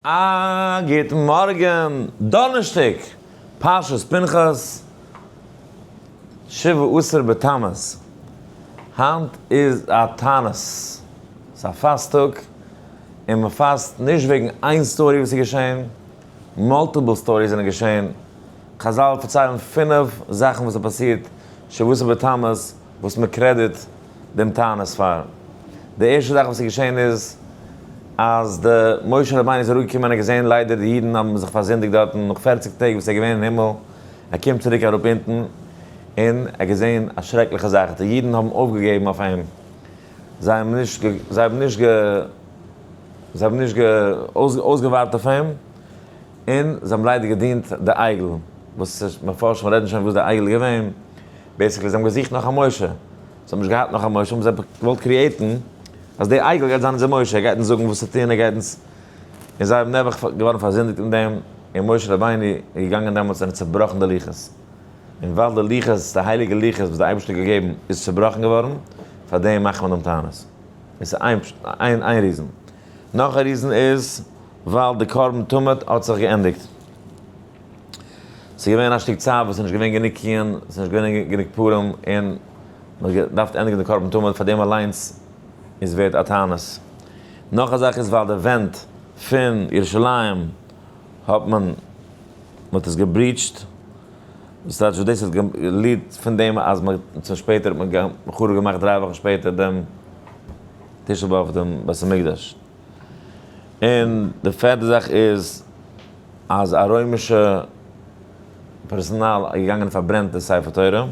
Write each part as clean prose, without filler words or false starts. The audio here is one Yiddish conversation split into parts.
א גוט מארגן, דאנערשטאג, פרשת פנחס, שבעה עשר בתמוז. היינט איז א תענית, ס'איז א פאסט טאג, און מען פאסט נישט וועגן איין story וואס איז געשען, multiple stories זענען געשען, חזל פארציילן פינף זאכן וואס האט פאסירט שבעה עשר בתמוז וואס מען credit דעם תענית פאר. די ערשטע זאך וואס איז געשען איז אז די משה רבינו איז אראפגעקומען און געזען ליידער די אידן האבן זיך פארזינדיגט דארטן נאך פערציג טעג וואס ער איז געווען אין הימל, ער קומט צוריק אראפ אונטן און ער האט געזען א שרעקליכע זאך, די אידן האבן אויפגעגעבן אויף אים, זיי האבן נישט זיי האבן נישט זיי האבן נישט אויסגעווארט אויף אים, און זיי האבן ליידער געדינט די עגל, וואס מפרשים רעדן שוין וואס די עגל איז געווען, basically זיי האבן געזוכט נאך א משה, זיי האבן נישט געהאט נאך א משה, האבן זיי געוואלט create ן אז די עגל גייט זיין אונזער משה, ער גייט אונז זאגן וואס צו טון, ער גייט אונז, און זיי האבן נעבעך געווארן פארזינדיגט אין דעם, און משה רבינו איז געגאנגען דעמאלטס און האט צעבראכן די לוחות, און ווייל די לוחות, די הייליגע לוחות וואס די אייבערשטער האט געגעבן איז צעבראכן געווארן, פאר דעם מאכט מען דעם תענית. דאס איז איין איין reason. נאך א reason איז ווייל די קרבן תמיד האט זיך געענדיגט. ס'איז געווען א שטיק צייט וואס ס'איז נישט געווען גענוג קיען, ס'איז נישט געווען גענוג פרים, און מ'האט געדארפט ענדיגן די קרבן תמיד, פאר דעם אליינס איז ווערד א תענית. נאך א זאך איז ווייל די ווענט פון ירושלים האט מען, מ'האט עס גע breached, דאס טייטש וואס דאס האט גע lead פון דעם אז מ'האט צום שפעטער האט מען חרוב געמאכט דריי וואכן שפעטער דעם תשעה באב דעם בית המקדש. און די פערטע זאך איז אז א רוימישע פערסאנאל איז געגאנגען און פארברענט די ספר תורה.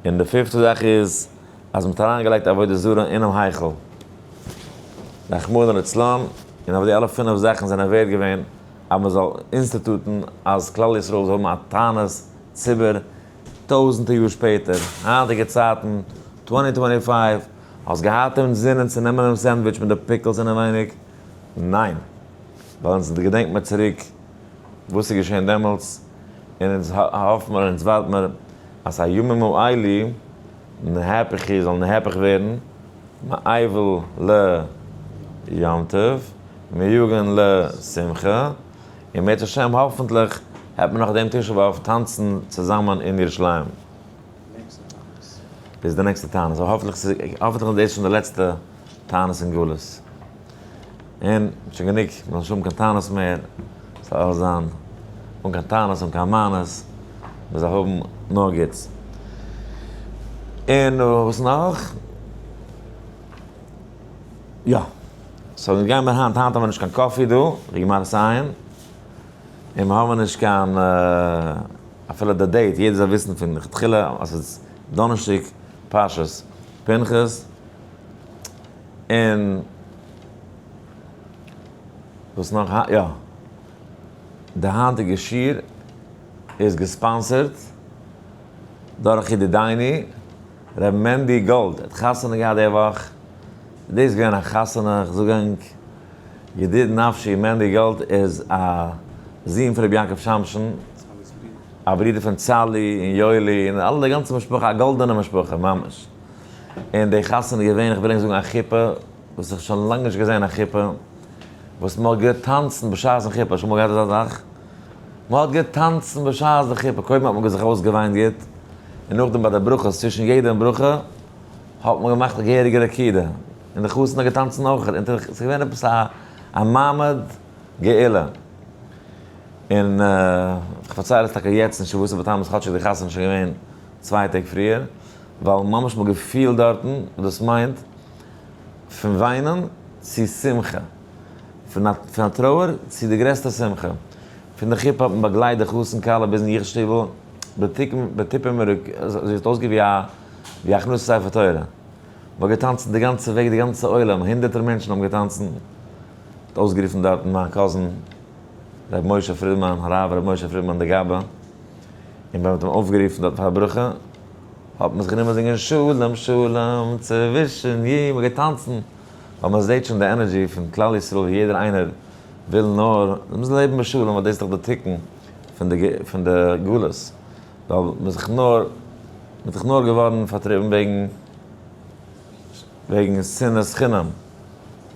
און די פיפטע זאך איז אז מ'האט אריינגעלייגט עבודה זרה אינעם היכל. רחמנא לצלן. און אויף די אלע פינף זאכן זענען ווערד געווען אז מ'זאל institute ן אז כלל ישראל זאל האבן א תענית ציבור טויזענטער יאר שפעטער, היינטיגע צייטן, twenty twenty five, האסט געהאט אינזינען צו נעמען דעם sandwich מיט די pickles אינעווייניג? ניין! ווייל אונז געדענק מיר צוריק וואס איז געשען דעמאלטס, און אונז האף מיר און אונז ווארט מיר אז הימים האלו נהפכו זאל נהפך ווערן מאבל ליום טוב, מיגון לשמחה, און אם ירצה השם האפענטליך העט מען נאך דעם תשעה באב טאנצן צוזאמען אין ירושלים. דאס איז די נעקסטע תענית, אבער האפענטליך האפענטליך איז דאס שוין די לעצטע תענית אין גלות. און שוין גענוג, מ'זאל נישט האבן קיין טענות מער, ס'זאל אלעס זיין אן קיין טענות אן קיין מענות, מ'זאל האבן נאר גוטס. און וואס נאך? יא. so אונז גיימער היינט, היינט האבן מיר נישט קיין coffee דא, ווי גמרא סיין, און מיר האבן נישט קיין אפילו די date, יעדער זאל וויסן פון לכתחילה אז ס'איז דאנערשטאג פרשת פנחס, און וואס נאך, יא, די היינטיגע שיעור איז גע sponsored דורך ידידינו ר' מענדי גאלד, ער האט חתונה געהאט די וואך, דאס איז געווען א חתונה, איך זאג ענק, ידיד נפשי מענדי גאלד איז א זון פון רבי יעקב שמשון, א ברודער פון צאלי און יואלי און אלע די גאנצע משפחה, א גאלדענע משפחה ממש. און די חתונה איז געווען, איך וויל ענק זאגן א חופה, וואס איך שוין לאנג נישט געזען א חופה, וואס מען האט געטאנצן בשעת'ן חופה, שוין אמאל געהאט אזא זאך? מען האט געטאנצן בשעת די חופה, קודם האט מען זיך אויסגעוויינט גוט, און נאכדעם ביי די ברכות, צווישן יעדע ברכה, האט מען געמאכט א געהעריגע רקידה, און די חתן האט געטאנצן אויך, און ס'איז געווען עפעס א מעמד גאולה. און איך פארצייל עס טאקע יעצט אין שבעה עשר בתמוז כאטשיג די חתונה איז שוין געווען צוויי טעג פריער, ווייל ממש מ'האט געפילט דארטן וואס דאס מיינט פון וויינען צו שמחה, פון א טרויער צו די גרעסטע שמחה. פון די חופה האט מען באגלייט די חתן כלה ביזן יחוס שטיבל, בתופים אזוי האט אויסגעזען ווי א ווי א הכנסת ספר תורה. מ'האט געטאנצן די גאנצע וועג, די גאנצע עולם, הונדערטער מענטשן האבן געטאנצן. האט אויסגערופן דארטן מיין cousin ר' משה פרידמאן, הרב ר' משה פרידמאן די גבאי, און ווען מ'האט אים אויפגערופן דארטן פאר א ברכה, האט מען זיך גענומען זינגען שלום שלום צווישן י, מ'האט געטאנצן, ווייל מ'זעט שוין די energy פון כלל ישראל ווי יעדער איינער וויל נאר מ'זאל לעבן בשלום, ווייל דאס איז דאך די תיקון פון די פון די גלות. ווייל מ'איז זיך נאר, מ'איז דאך נאר געווארן פארטריבן וועגן, וועגן שנאת חינם.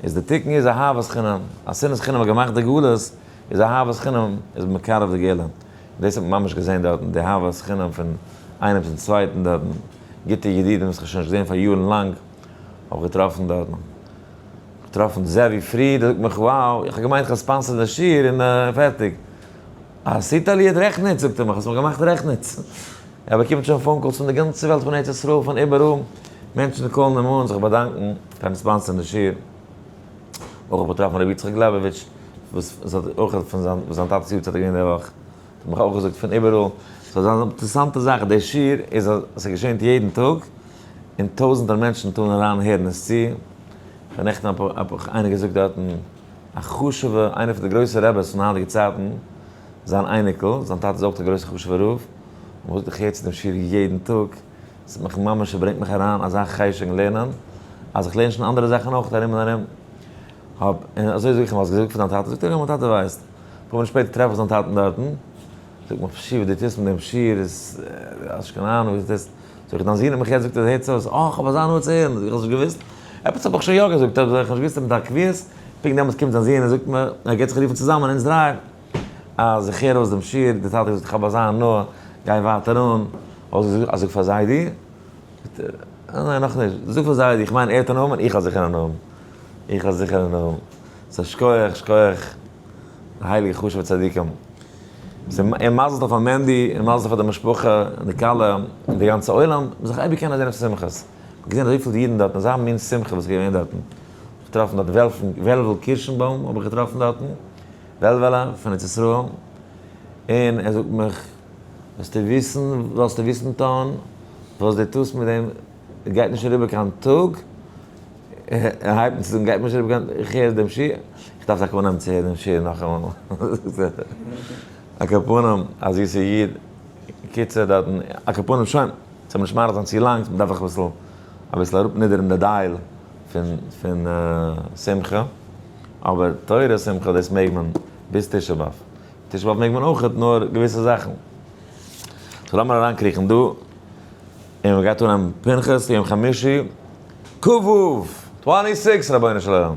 איז די תיקון איז אהבת חינם, אז שנאת חינם האט געמאכט די גלות, איז אהבת חינם איז מקרב די גאולה. דאס האט מען ממש געזען דארטן, די אהבת חינם פון איינעם צום צווייטן דארטן, גוטע ידידים וואס איך האב שוין נישט געזען פאר יארן לאנג, האב איך געטראפן דארטן. געטראפן זאבי פריד, ער זאגט מיך wow, איך האב געמיינט איך האב sponsor ט די שיעור און פערטיג. עשית לי את רעכניץ, זאגט ער מיך, האסט מיך געמאכט רעכניץ. ער באקומט שוין phone calls פון די גאנצע וועלט, פון ארץ ישראל, פון איבעראל, מענטשן call ן אים אן זיך באדאנקן פארן sponsor ן די שיעור. אויך האב איך געטראפן רבי יצחק לעבאוויטש, וואס האט אויך פון זיין, וואס זיין טאטע'ס יארצייט איז געווען די וואך, האט מיך אויך געזאגט פון איבעראל. ס'איז אן אינטערעסאנטע זאך, די שיעור איז אז ס'געשענט יעדן טאג, און טויזנטער מענטשן טוען אריין הערן עס צו. כ'האב נעכטן האט מיך איינער געזאגט דארטן, א חשוב'ע, איינער פון די גרויסע רעבעס פון היינטיגע צייטן, זיין אייניקל, זיין טאטע איז אויך א גרויסע חשוב'ע רב, און מ'זאגט איך הער צו דעם שיעור יעדן טאג, ס'האט מיך ממש, ס'ברענגט מיך אריין אזא חשק אין לערנען, אז איך לערן שוין אנדערע זאכן אויך ארום און ארום. האב, און אזוי זאג איך אים, האסט געזאגט פאר דיין טאטע? זאגט ער, יא, מיין טאטע ווייסט. אפאר מינוט שפעטער טרעף איך זיין טאטן דארטן, זאגט מיך, פשי וואס דו טוסט מיט דעם שיעור איז, האסט נישט קיין אהנונג וואס דו טוסט. זאג איך, דיין זון האט מיך יעצט געזאגט אז ער הערט אויס, אה, כ'האב אזא הנאה צו הערן, זאג איך, האסט נישט געוואוסט? עפעס האב איך שוין יא געזאגט, אבער איך האב נישט געוואוסט מיט א קביעות, פונקט דעמאלטס קומט זיין זון און זאגט מיר, ער געבט זיך א רוף צוזאמען אונז דריי, אז איך הער אויס דעם שיעור, דער טאטע האט געזאגט איך האב אזא הנאה, גיי ווייטער אן, האסט געזאגט פאר זיידי? זאגט ער, ניין נאכנישט, זאג פאר זיידי, איך מיין ער האט הנאה און איך האב זיכער הנאה, איך האב זיכער הנאה, so שכוח שכוח, די הייליגע חשוב'ע צדיקים, און מזל טוב פאר מענדי, און מזל טוב פאר די משפחה, און די כלה, און די גאנצע עולם, מ'זאל זיך אייביג קענען זען אויף שמחות, מ'האט געזען אזויפיל אידן דארטן, אזא מין שמחה וואס איז געווען דארטן, געטראפן דארט וועלוול קירשנבוים האב איך געטראפן דארטן, וועלוועלע פון ארץ ישראל, און ער זאגט מיך, זאלסטו וויסן, זאלסטו וויסן טון, וואס דו טוסט מיט דעם, גייט נישט אריבער קיין טאג, ער הייבט אן צו זאגן, גייט מיר נישט אריבער קיין, איך הער דעם שיעור, איך דארף טאקע אנהייבן צו הערן דעם שיעור נאכאמאל. על כל פנים, א זיסער איד, קיצור דארטן, על כל פנים שוין, ס'זאל נישט מאריך זיין צו לאנג, מ'דארף זיך אביסל, אביסל אראפנידערן די dial פון פון שמחה. אבער תורה שמחה דאס מעג מען ביז תשעה באב. תשעה באב מעג מען אויכעט נאר געוויסע זאכן. so לאמיר אריינקריכן דא, און מען גייט אנהייבן פנחס יום חמישי כ ו, twenty six רבונו של עולם,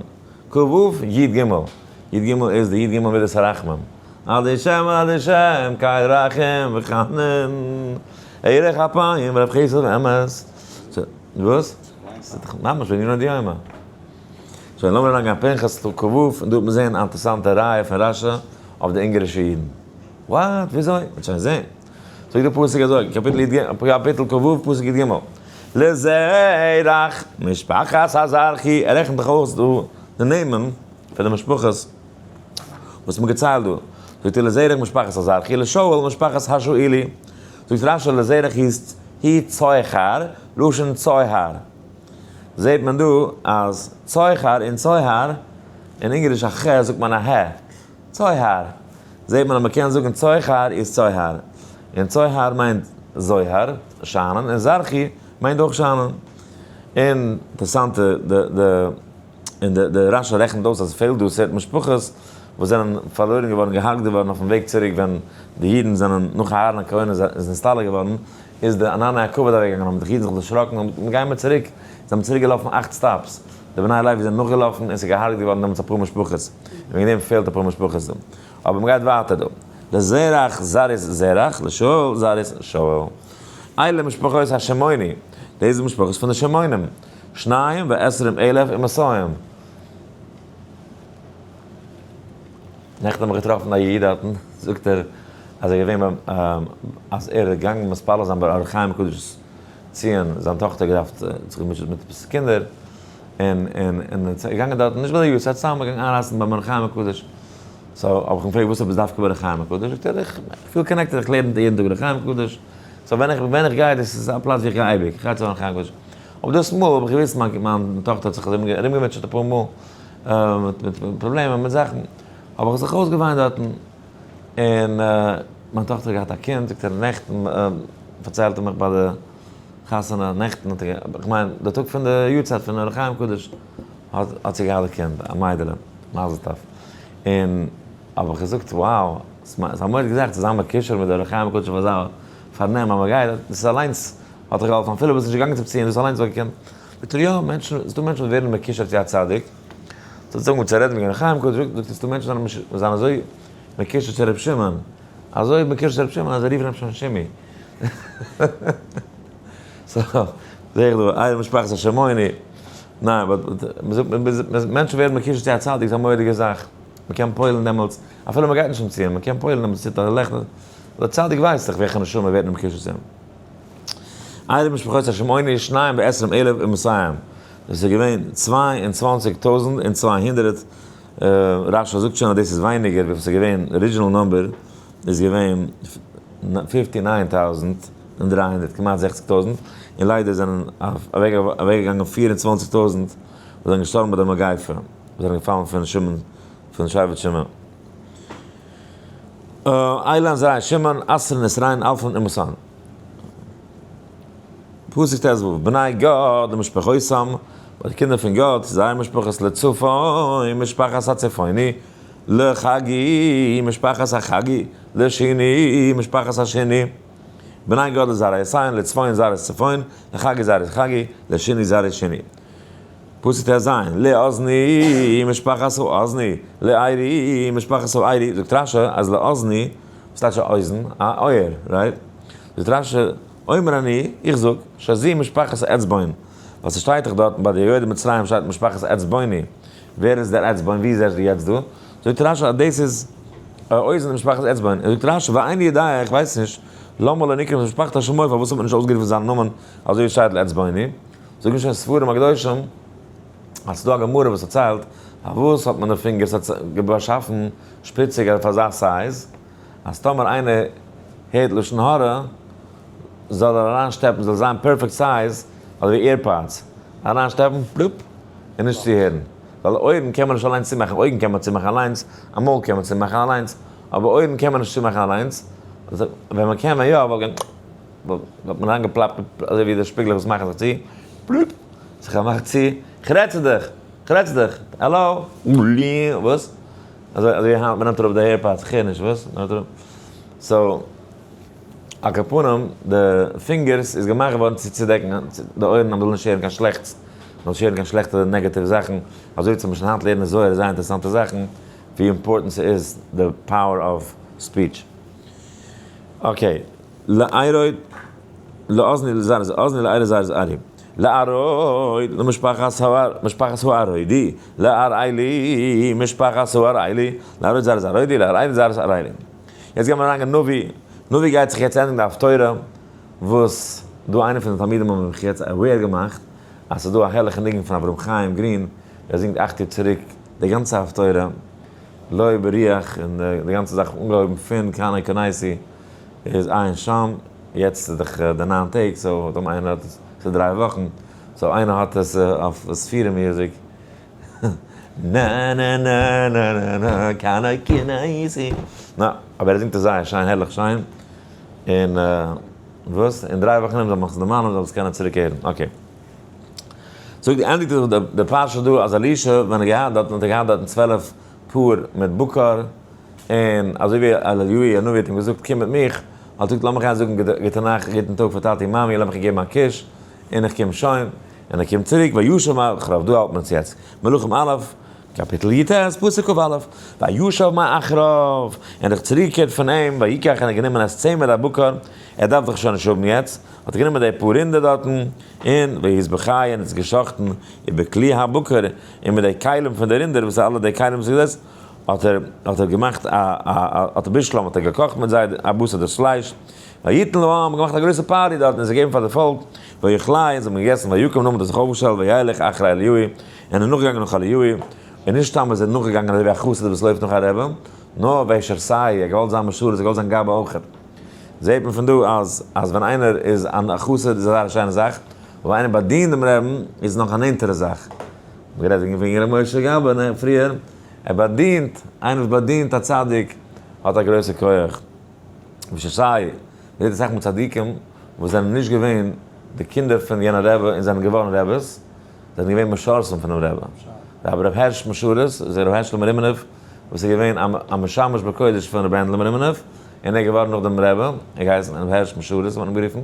כ ו י ג, י ג איז די י ג מידת הרחמים, אדישם אדישם קל רחום וחנון, ארך אפיים ורב חסד ואמת, וואס? ס'איז דאך ממש בענינא דיומא. שוין לאמיר אריינגיין פנחס כ ו, און דא וועט מען זעהן א אינטערסאנטע ראיה פון רש י אויף די אונגערישע אידן. what? וויאזוי? מ'וועט שוין זעהן. זאגט דער פסוק אזוי, קאפיטל י ג, קאפיטל כ ו פסוק י ג, לזרח משפחת הזרחי, ער רעכנט דאך אויס דא די נעמען פון די משפחות וואס מ'האט געציילט דא, זאגט ער לזרח משפחת הזרחי, לשאול משפחת השאולי, זאגט רש י לזרח היא צוחר, לשון צוהר. זעהט מען דא אז צוחר און צוהר, אין אונגעריש א ח זאגט מען א ה, צוהר, זעהט מען אז מ'קען זאגן צוחר איז צוהר, און צוהר מיינט זוהר, שיינען, און זרחי מיינט אויך שיינען. און אינטערעסאנט די די און די די רש י רעכנט אויס אז עס פעלט דא סערט משפחות וואס זענען פארלוירן געווארן געהארגט געווארן אויפן וועג צוריק ווען די אידן זענען נאך אהרן הכהן איז נסתלק געווארן, איז די ענני הכבוד אוועקגעגאנגען האבן זיך אידן זיך דערשראקן און מיר גייען מיר צוריק, זיי האבן צוריק געלאפן אכט stops, די בני לוי זענען נאכגעלאפן און ס'איז געהארגעט געווארן דעמאלטס אפאר משפחות, און וועגן דעם פעלט אפאר משפחות דא. אבער מ'גייט ווייטער דא. לזרח זרית זרח, לשאול זרית שאול. אלה משפחות השמעוני, דאס איז די משפחות פון די שמעונים, 220 ומאתים. נעכטן האב איך געטראפן א איד דארטן, זאגט ער אז ער איז געווען ביים, אז ער איז געגאנגען מתפלל זיין ביי אור החיים הקדוש'ס ציון, זיין טאכטער האט געדארפט זיך געמוטשעט מיט עפעס קינדער, און און און איז געגאנגען דארטן, נישט ביי די יארצייט, סתם געגאנגען איינרייסן ביים אור החיים הקדוש, so האב איך אים געפרעגט וואס עפעס דווקא ביי אור החיים הקדוש, זאגט ער איך feel connected, איך לערן יעדן טאג אור החיים הקדוש, so ווען איך ווען איך גיי, דאס איז א פלאץ ווי איך גיי אייביג, איך גיי צו אור החיים הקדוש, אבער דאס מאל האב איך געוואוסט מיין מיין טאכטער האט זיך ארומגעמוטשעט אפאר מאל, מיט פראבלעמען מיט זאכן, האב איך זיך אויסגעוויינט דארטן, און מיין טאכטער האט געהאט א קינד, זאגט ער נעכטן, פארציילט ער מיך ביי די חתונה, נעכטן האט ער, איך מיין די טאג פון די יארצייט פון אור החיים הקדוש, האט זי געהאט די קינד, א מיידעלע, מזל טוב, און האב איך געזאגט wow, ס'איז א מורא'דיגע זאך צו זיין בקשר מיט די אור החיים הקדוש אויף אזא פארנעם אז מ'גייט, דאס אליינס האט דיך געהאלפן, אפילו ביסט נישט געגאנגען צום ציון, דאס אליינס האט געקענט, זאגט ער יא, מענטשן, ס'דא מענטשן וואס ווערן מקושר צו א צדיק. ס'האט זיך אנגעהויבן צו רעדן וועגן אור החיים הקדוש, זאגט ער ס'דא מענטשן וואס זענען אזוי מקושר צו ר' שמעון, אזוי מקושר צו ר' שמעון אז זיי רופן אים שוין שימי. so, זעה איך דא, אייער משפחת השמעוני, ניין, but מ'זאגט, מענטשן ווערן מקושר צו א צדיק איז א מורא'דיגע זאך, מ'קען פועל'ן דעמאלטס, אפילו מ'גייט נישט צום ציון, מ'קען פועל'ן דעמאלטס צו א לעכט, דער צדיק ווייסט דאך וועלכע נשמה ווערט מקושר צו אים. אייער משפחת השמעוני, שניים ועשרים אלף ומאתים, דאס איז געווען 22,200, רש"י זאגט שוין אז דאס איז ווייניגער וויפיל ס'איז געווען, original number איז געווען 59,300, כמעט 60,000, און ליידער זענען אוועקגעגאנגען 24,000 וואס זענען געשטארבן ביי די מגיפה, וואס זענען געפאלן פון שמעון, פון שבט שמעון. אילן זרעי שמעון, עשרין עשריין אלפין ומאתים. פסוק ט"ו, בני גד למשפחותם, ביי די קינדער פון גד, זייער משפחות לצפון, משפחת הצפוני, לחגי, משפחת החגי, לשוני, משפחת השוני. בני גד לזרעיותיהן, לצפון זרעי צפון, לחגי זרעי חגי, לשוני זרעי שוני. פסוק ט"ז, לאזני, משפחת האזני, לעירי, משפחת העירי, זאגט רש"י אז לאזני, וואס טייטש א אוזן? א אויער, right? זאגט רש"י, אומר אני, איך זאג, שזו משפחת עצבון, ווייל ס'שטייט דאך דארטן ביי די יורדי מצרים שטייט משפחת עצבוני, ווער איז דער עצבון, ווי איז ער יעצט דא? זאגט רש"י אז דאס איז אוזן משפחת עצבון, זאגט רש"י ואיני יודע, איך ווייס נישט, למה לא נקרא משפחת שמו, פארוואס האט מען נישט אויסגערופן זיין נאמען אזוי ווי שטייט לעצבוני? זאגן שוין ספרים הקדושים אז ס'דא א גמרא וואס דערציילט פארוואס האט מען די fingers באשאפן שפיציג אויף אזא size, אז טאמער איינער הערט לשון הרע זאל ער אריין שטעפן זאל זיין perfect size אזוי ווי AirPods, אריין שטעפן פלופ און נישט צו הערן, ווייל אויערן קען מען נישט אליינס צומאכן, אויגן קען מען צומאכן אליינס, א מויל קען מען צומאכן אליינס, אבער אויערן קען מען נישט צומאכן אליינס, ווען מען קען ווען יא וואלט מען אריין געפלאפט אזוי ווי די שפיגלעך וואס מאכן זיך צו, פלופ, זיך געמאכט צו, כ'רעד צו דיך, כ'רעד צו דיך, האלא, וואס? אזוי אזוי היינט מ'נעמט אראפ די AirPods, כ'הער נישט, וואס? מ'נעמט אראפ, so, על כל פנים, די fingers איז געמאכט געווארן צו צודעקן די אויערן אז מ'זאל נישט הערן קיין שלעכטס, מ'זאל נישט הערן קיין שלעכטע negative זאכן, אזוי צום משל היינט לערנען זוהר זייער אינטערעסאנטע זאכן, ווי important ס'איז די power of speech. okay, לאירוי, לאזני לזרז, אזני לאירוי זרז ארי. לארוי, למשפחת הארוידי, לאריילי, משפחת האריילי, לארוי זרז ארוידי, לאריילי זרז אריילי. יעצט גיימיר אריין אין נביא, נביא גייט זיך יעצט ענדיגן די הפטורה, וואס דא איינער פון די תלמידים האבן מיך יעצט aware געמאכט, אז ס'איז דא א הערליכע ניגון פון אברהם חיים גרין, ער זינגט 8 יאר צוריק די גאנצע הפטורה, לא בריח, און די גאנצע זאך אנגעהויבן פון קנא קנאתי איז עיין שם, יעצט איז דאך די ניין טעג, so אויב איינער האט עס, ס'איז 3 וואכן, so איינער האט עס אויף ספירה music, נע נע נע נע נע נע קנא קנאתי, נא, אבער ער זינגט עס זייער שיין, הערליך שיין, און וואס? אין 3 וואכן ארום זאל מען זיך דערמאנען, זאל עס קענען צוריק הערן, okay. זאגט די ענדיגט די פרשה דא אז אלישע ווען ער געהאט דארטן האט ער געהאט דארטן 12 פאר מיט בקר, און אזוי ווי אליהו הנביא האט אים געזאגט קום מיט מיך, האט ער געזאגט לאמיך גיין זאגן גוטע נאכט, גוטן טאג פאר טאטי מאמי, לאמיך געבן א קוש, און איך קום שוין, און ער קומט צוריק, וישב מאחריו, דא האלט מען עס יעצט, מלכים א', קאפיטל י"ט, פסוק כ"א, וישב מאחריו, און זיך צוריקגעקערט פון אים, ויקח און ער האט גענומען את צמר הבקר, ער דארף דאך שוין נישט האבן יעצט, האט ער גענומען די פאר רינדער דארטן, און ויזבחהו און עס געשאכטן, ובכלי הבקר, און מיט די כלים פון די רינדער, וואס אלע די כלים וואס איז געזעצט, האט ער האט ער געמאכט א א האט ער בשלם האט ער געקאכט מיט זיי א בשר דאס פלייש, ויתן לעם, געמאכט א גרויסע party דארט און עס געגעבן פאר די פאלק, ויאכלוהו, און זיי האבן געגעסן, ויקם נאכדעם האט ער זיך אויפגעשטעלט וילך אחרי אליהו, און איז נאכגעגאנגען נאך אליהו, און נישט סתם איז ער נאכגעגאנגען אזוי ווי א חסיד וואס לויפט נאך א רבי, נאר וישרתהו, ער האט געוואלט זיין משרת, ער האט געוואלט זיין גבאי אויך. זעט מען פון דא אז אז ווען איינער איז א חסיד איז זייער א שיינע זאך, אבער איינער באדינט דעם רעבן איז נאך א נענטערע זאך. מ'האט גערעדט וועגן וועגן ר' משה גבאי פריער, ער באדינט, איינער וואס באדינט א צדיק האט א גרויסע כח. וישרתהו, מ'זעט אסאך מאל צדיקים וואס זענען נישט געווען די קינדער פון יענע רבי און זענען געווארן רעבעס, זענען געווען משרתים פונעם רבי. רבי ר' הערש משרת, איז ר' הערשלע מרימינוב, וואס איז געווען א משמש בקודש פון רבי הענדל מרימינוב, און ער איז געווארן נאך דעם רבי, ער האט געהייסן רבי הערש משרת האט מען אים גערופן,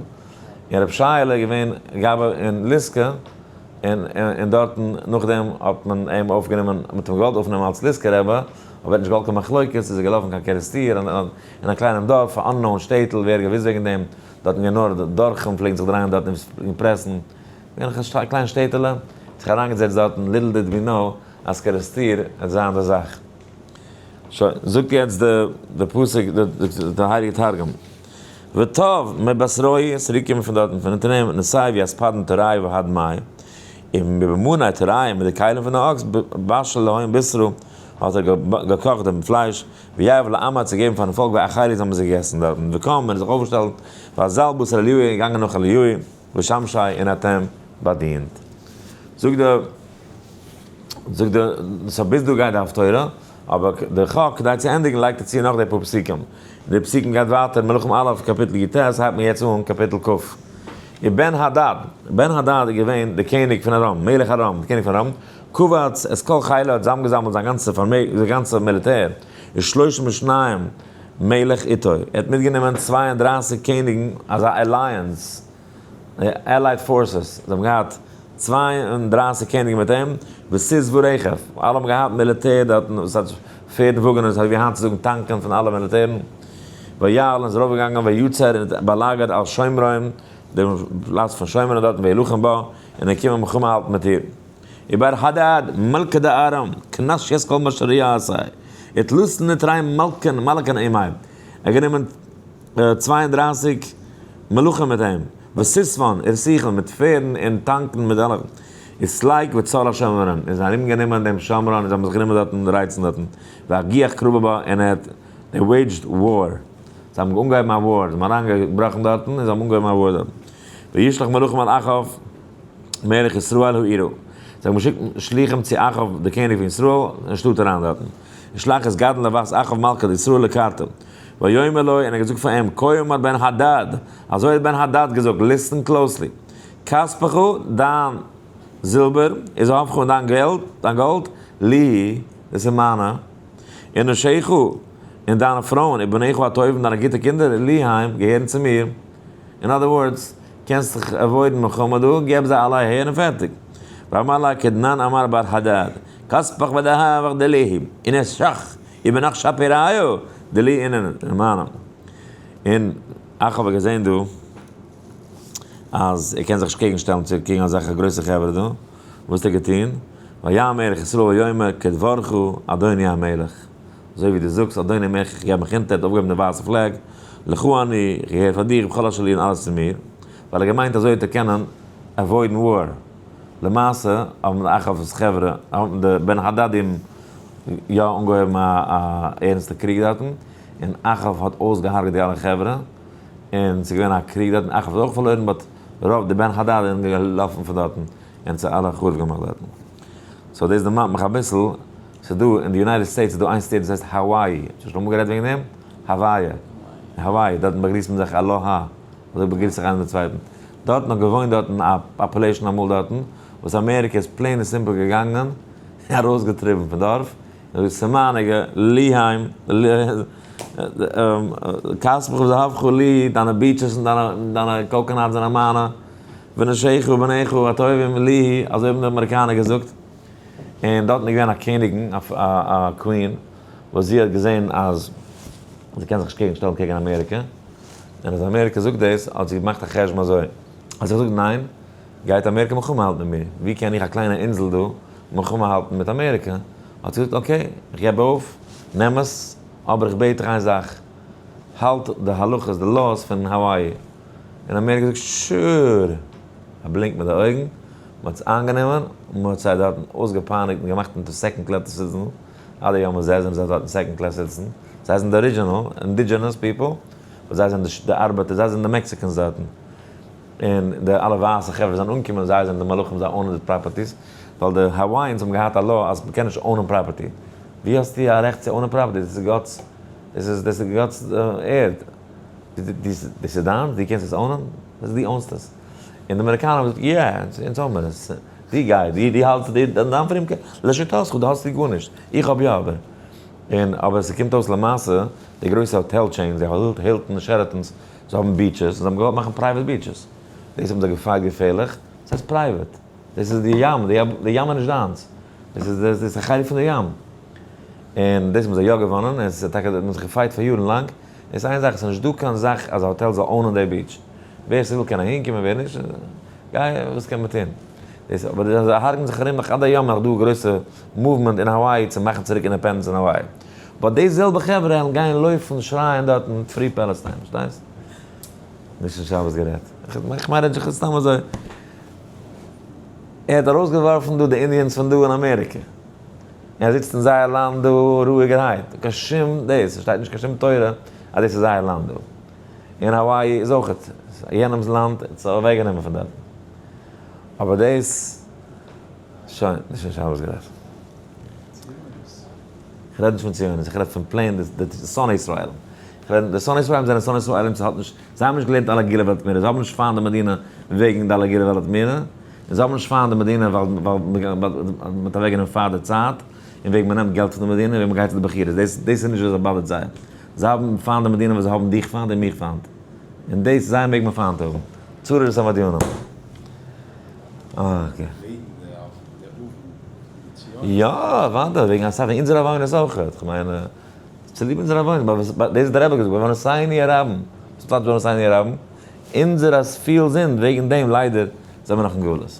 און רבי שייעלע איז געווען גבאי אין ליסקא. און און דארטן נאכדעם האט מען אים אויפגענומען, מען האט אים געוואלט אויפנעמען אלס ליסקא רבי, אבער ער האט נישט געוואלט קיין מחלוקת, איז ער געלאפן קיין קערעסטיר, אין א קליינעם דארף, א unknown שטעטל, ווער האט געוואוסט וועגן דעם, דארטן געווען נאר די דורכים פלעגן זיך דרייען דארט און פרעסן, געווען א קליין שטעטעלע, זיך אריינגעזעצט דארטן, little did we know אז קערעסטיר וועט זיין די זאך. שוין, זאגט יעצט די פסוק, די הייליגע תרגום, וטב מבשרוי, עס איז צוריקגעקומען פון דארטן פון אונטער אים, נשאי ווי אספדן תוראי והד מאי, און מבמוני תוראי, מיט די כלים פון די אקס, בשל להון בשרו, האט ער געקאכט דעם פלייש, ויהב לעמו צו געבן פארן פאלק, ואכלו זיי האבן זיך געגעסן דארטן, וקם און זיך אויפגעשטעלט, ואזל בתר אליהו און געגאנגען נאך אליהו, ושמשי און האט אים באדינט. זאגט די זאגט די so ביז דא גייט די הפטורה, אבער די חק כדי צו ענדיגן לייגט ער צו נאך די פאר פסוקים. און די פסוקים גייט ווייטער מלכים א' קאפיטל י ט הייבט מען יעצט אן קאפיטל כ. ובן הדד, בן הדד איז געווען די קעניג פון ארם, מלך ארם, די קעניג פון ארם, קבץ את כל חילו האט צוזאמגעזאמלט זיין גאנצע פארמעג, זיין גאנצע מיליטער, ושלושים ושניים מלך איתו, ער האט מיטגענומען 32 קעניגן, אזא alliance, allied forces, זיי האבן געהאט 32 קעניגן מיט אים, וסוס ורכב, אלע האבן געהאט מיליטער דארטן, וואס הייסט פערד און וואגענער, אזוי ווי היינט צו זאגן טאנקען פון אלע מיליטערן, ויעל און איז ארויפגעגאנגען ויצר און האט באלאגערט על שומרון, דעם פלאץ פון שומרון דארטן וילחם בה, און ער קומען מלחמה האלטן מיט איר. ובר הדד מלכא דארם, כנש את כל משריה עשה, ותלתין ותרין מלכין מלכין עמיה, ער האט גענומען 32 מלכים מיט אים, וסוסוון ורסיכן מיט פערדן און טאנקן מיט אלע, וסלק וצר השומרון, און זיי ארומגענומען דעם שומרון און זיי האבן זיך גענומען דארטן רייצן דארטן, והגיח קרבה בה און ער האט, they waged war, זיי האבן אנגעהויבן א war, זיי האבן אריינגעבראכן דארטן און זיי האבן אנגעהויבן א war דארטן, וישלח מלאכים אל אחאב מלך ישראל העירה, זיי האבן געשיקט שליחים צו אחאב דער קעניג פון ישראל אין שטאט אריין דארטן, ושלח את גדעון לבת אחאב מלכת ישראל לקראתו, ויאמר לו, און ער האט געזאגט פאר אים, כה אמר בן הדד, אזוי האט בן הדד געזאגט, listen closely, כספך, דיין זילבער, וזהבך און דיין געלט, דיין גאלד, לי, דאס איז מיינע, ונשיך, און דיינע פרויען, ובניך הטובים, דיינע גוטע קינדער, לי הם, געהערן צו מיר. In other words, קענסט דיך avoid ן מלחמה דא, געב זיי אלע אהער און פערטיג. ואמר לה כדנן אמר בר הדד, כספך וזהבך דלי, ונשך, ובנך שפיראיו, דלי אינן, מיינע. און אחאב האט געזען דא אז ער קען זיך נישט קעגן שטעלן צו קעגן אזעלכע גרויסע חברה דא, וואס האט ער געטון? ויען מלך ישראל ויאמר כדברך אדוני המלך, אזוי ווי דו זאגסט אדוני המלך איך געב מיך אונטער, האט אויפגעהויבן די ווייסע flag, לך אני, איך געהער פאר דיר, וכל אשר לי און אלעס צו מיר, ווייל ער געמיינט אזוי וועט ער קענען avoid ן war. למעשה האבן די אחאב'ס חברה, האבן די בן הדדים יא אנגעהויבן א ערנסטע קריג דארטן, און אחאב האט אויסגעהארגעט די אלע חברה, און ס'איז געווען א קריג דארטן, אחאב האט אויך פארלוירן, but רוב די בן הדד זענען געלאפן פון דארטן, און צו אלע חרוב געמאכט דארטן. so דאס דערמאנט מיך אביסל, ס'איז דא אין די United States איז דא איין state וואס הייסט האוואי, האסט שוין אמאל גערעדט וועגן דעם? האוואי, האוואי, דארטן באגריסט מען זיך aloha, אזוי באגריסט זיך איינער דעם צווייטן. דארטן האט געוואוינט דארטן א population אמאל דארטן, וואס אמעריקע איז plain און simple געגאנגען און ארויסגעטריבן פון דארף, און געזאגט ס'מיינע לי הם, כספך וזהבך לי, דיינע beaches און דיינע coconuts זענען מיינע, ונשיך ובניך הטובים לי, אזוי האבן די אמעריקאנער געזאגט. און דארטן איז געווען א קעניגן, א queen, וואס זי האט געזען אז זי קען זיך נישט קעגן שטעלן קעגן אמעריקע, און אז אמעריקע זאגט דאס, האט זי געמאכט א חשבון אזוי, אז איך זאג ניין, גייט אמעריקע מלחמה האלטן מיט מיר, ווי קען איך א קליינע אינזל דא מלחמה האלטן מיט אמעריקע? האט זי געזאגט okay, איך געב אויף, נעם עס, אבער איך בעט דיך איין זאך, האלט די הלכות, די laws פון האוואי. און אמעריקע זאגט sure! א בלינק מיט די אויגן, מען האט עס איינגענומען, און מען האט זיי דארטן אויסגעפייניגט און געמאכט into second class citizen, עד היום הזה זענען זיי דארטן second class citizen, זיי זענען די original indigenous people, וואס זיי זענען די ארבעטער, זיי זענען די Mexicans דארטן, און די אלע ווייסע חברה זענען אנגעקומען, זיי זענען די מלכים, זיי own ען די properties, ווייל די Hawaiians האבן געהאט א law אז מען קען נישט own ען property, ווי האסטו א רעכט צו own ען property, דאס איז גאט'ס, דאס איז דאס איז גאט'ס ערד, דאס איז דיינס, דו קענסט עס own ען, דאס דו own סט עס. און די אמעריקאנער האבן געזאגט, יא, אונז האבן מיר עס. דו גיי, דו האלטסט דיין פרומקייט, לשיטתך, דו האסט גארנישט, איך האב יא אבער. און אבער ס'קומט אויס למעשה, די גרויסע hotel chains, די Hilton און Sheratons, זיי האבן beaches, און זיי האבן געוואלט מאכן private beaches. דאס האבן זיי גע fight געפערליך, ס'הייסט private. דאס איז די ים, די ים איז נישט דיינס, דאס איז דאס איז א חלק פון די ים. און דאס האבן זיי יא געוואנען, און עס איז טאקע, מען האט זיך גע fight פאר יארן לאנג. עס איז איין זאך, עס איז נישט דא קיין זאך אז א האטעל זאל own ען די beach. ווער ס'וויל קען אהין קומען, ווער נישט, גיי, וואס קען מען טון? דאס, אבער זיי הרג'ן זיך ארום נאך עד היום נאך דא גרויסע movement אין האוואי צו מאכן צוריק independence אין האוואי. but די זעלבע חברה וועלן גיין לויפן שרייען דארטן free Palestine, פארשטייסט? נישט אין שבת גערעדט. איך מיין רעד זיך סתם אזוי. ער האט ארויסגעווארפן דא די Indians פון דא אין אמעריקע. ער זיצט אין זייער לאנד דא רואיגערהייט. קיין שום דאס, עס שטייט נישט קיין שום תורה אז דאס איז זייער לאנד דא. אין האוואי איז אויך יענעמס לאנד, עס איז אוועקגענומען פון דארטן. אבער דאס, שוין, נישט אין שבת גערעדט. איך רעד נישט פון ציונות, איך רעד פון plain די שונאי ישראל. איך רעד, די שונאי ישראלים זענען שונאי ישראלים, ס'האט נישט, זיי האבן נישט געלערנט על הגאולה ועל התמורה, זיי האבן נישט פיינט די מדינה וועגן די על הגאולה ועל התמורה, און זיי האבן נישט פיינט די מדינה ווייל מ'האט אוועקגענומען פאר די צייט, און וועגן מ'נעמט געלט פון די מדינה, און וועגן מ'גייט צו די בחירות, דאס דאס איז נישט וואס bother ט זיי. זיי האבן פיינט די מדינה ווייל זיי האבן דיך פיינט און מיך פיינט. און דאס זיי מעג מען פיינט האבן. צרות המדינה. okay. יא, אוודאי, וועגן אסאך, וועגן אונזערע עוונות אויך, כ'מיין, צוליב אונזערע עוונות, דאס האט דער רבי געזאגט, בעוונותינו הרבים, וואס טייטש בעוונותינו הרבים? אונזערע פיל זינד, וועגן דעם ליידער זעמיר נאך אין גלות.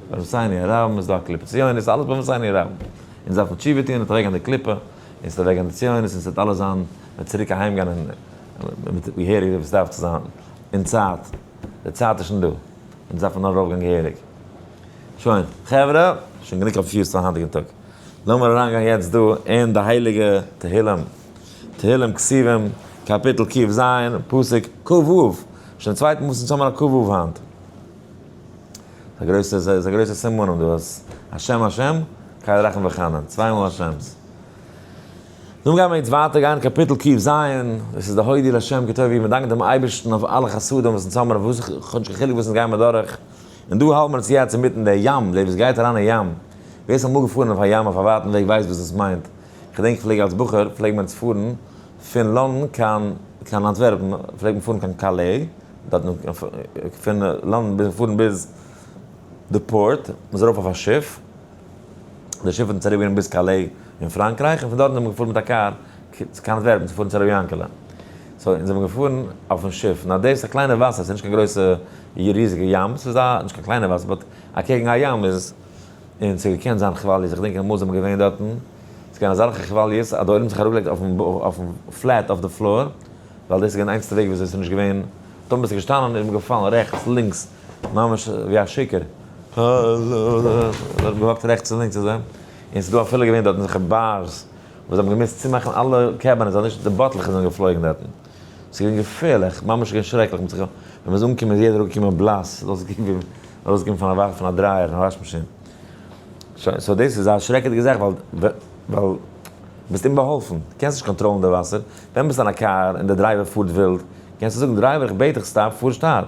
בעוונותינו הרבים איז דא א קליפה ציונות, אלעס בעוונותינו הרבים. אונז דארפן תשובה טון, און אוועקגיין די קליפה, און ס'וועט אוועקגיין די ציונות, און ס'וועט אלעס זיין, מ'וועט צוריק אהיימגיין און מיט געהעריג ווי ס'דארף צו זיין, אין צייט, די צייט איז שוין דא, אונז דארפן נאר ארויפגיין געהעריג. שוין, חברה, שוין גענוג confused פארן היינטיגן טאג. לאמיר אריינגיין יעצט דא אין די הייליגע תהילים, תהילים כתובים, קאפיטל ק"ז, פסוק כ"ו. שוין די צווייטע מאל וואס אונז האבן א כ"ו היינט. ס'איז א גרויסע, ס'איז א גרויסע סימנים דא אז השם השם, קל רחום וחנון, צוויי מאל השם'ס. נו גיימיר יעצט ווייטער גיין קאפיטל ק"ז, דאס איז די הודי לה' כי טוב הוא, מען דאנקט דעם אייבערשטן אויף אלע חסדים וואס אונז האבן, אויף וואס, כאטש קיין חילוק וואס אונז גיימיר דורך, און דא האלט מען עס יעצט אינמיטן דער ים, דער וואס גייט אריין אין ים, ווער ס'איז אמאל געפארן אויף א ים אויף א ווייטן וועג ווייסט וואס דאס מיינט, כ'געדענק איך פלעג אלס בחור פלעג מען אונז פארן פון לאנדאן קיין קיין אנטווערפן, פלעגט מען פארן קיין קאלעי, דארטן פון לאנדאן ביז פארן ביז די port, מ'איז ארויף אויף א שיף, די שיף האט אונז אריבערגענומען ביז קאלעי אין פראנקרייך, און פון דארטן זענען מיר געפארן מיט א קאר קיין אנטווערפן צו פארן צו רבי יענקעלע. so אונז זעמיר געפארן אויפן שיף, נאר דאס איז א קליינע וואסער, ס'איז נישט קיין גרויסע ריזיגע ים, ס'איז א, נישט קיין קליינע וואסער, but אקעגן א ים איז, און ס'האט געקענט זיין כוואליעס, איך געדענק אמאל זעמיר געווען דארטן, ס'איז געווען אזעלכע כוואליעס אז די עולם האט זיך אראפגעלייגט אויפן אויפן flat אויף די floor, ווייל דאס איז געווען די איינציגסטע וועג וויאזוי ס'איז נישט געווען, טאמער ביסטו געשטאנען איז מען געפאלן רעכטס לינקס, ממש ווי א שיכור, האט גע walk ט רעכטס און לינקס אזוי, און ס'איז דא אפילו געווען דארטן אזעלכע bars וואס זיי האבן געמוזט צומאכן אלע cabinets אז נישט די bottle עך זענען געפלויגן דארטן. ס'איז געווען געפערליך, ממש געווען שרעקליך, מ'האט זיך, ווען מ'איז אנגעקומען איז יעדער אראפגעקומען בלאס, ס'איז אויסגעקוקט ווי ארויסגעקומען פון א וואך פון א dryer, פון א וואש מאשין. שוין, so דאס איז א שרעקעדיגע זאך ווייל ווייל ביסט אומבאהאלפן, דו קענסט נישט control ן די וואסער, ווען ביסט אין א קאר און די driver פארט ווילד, קענסטו זאגן driver איך בעט דיך stop פאר שטאט,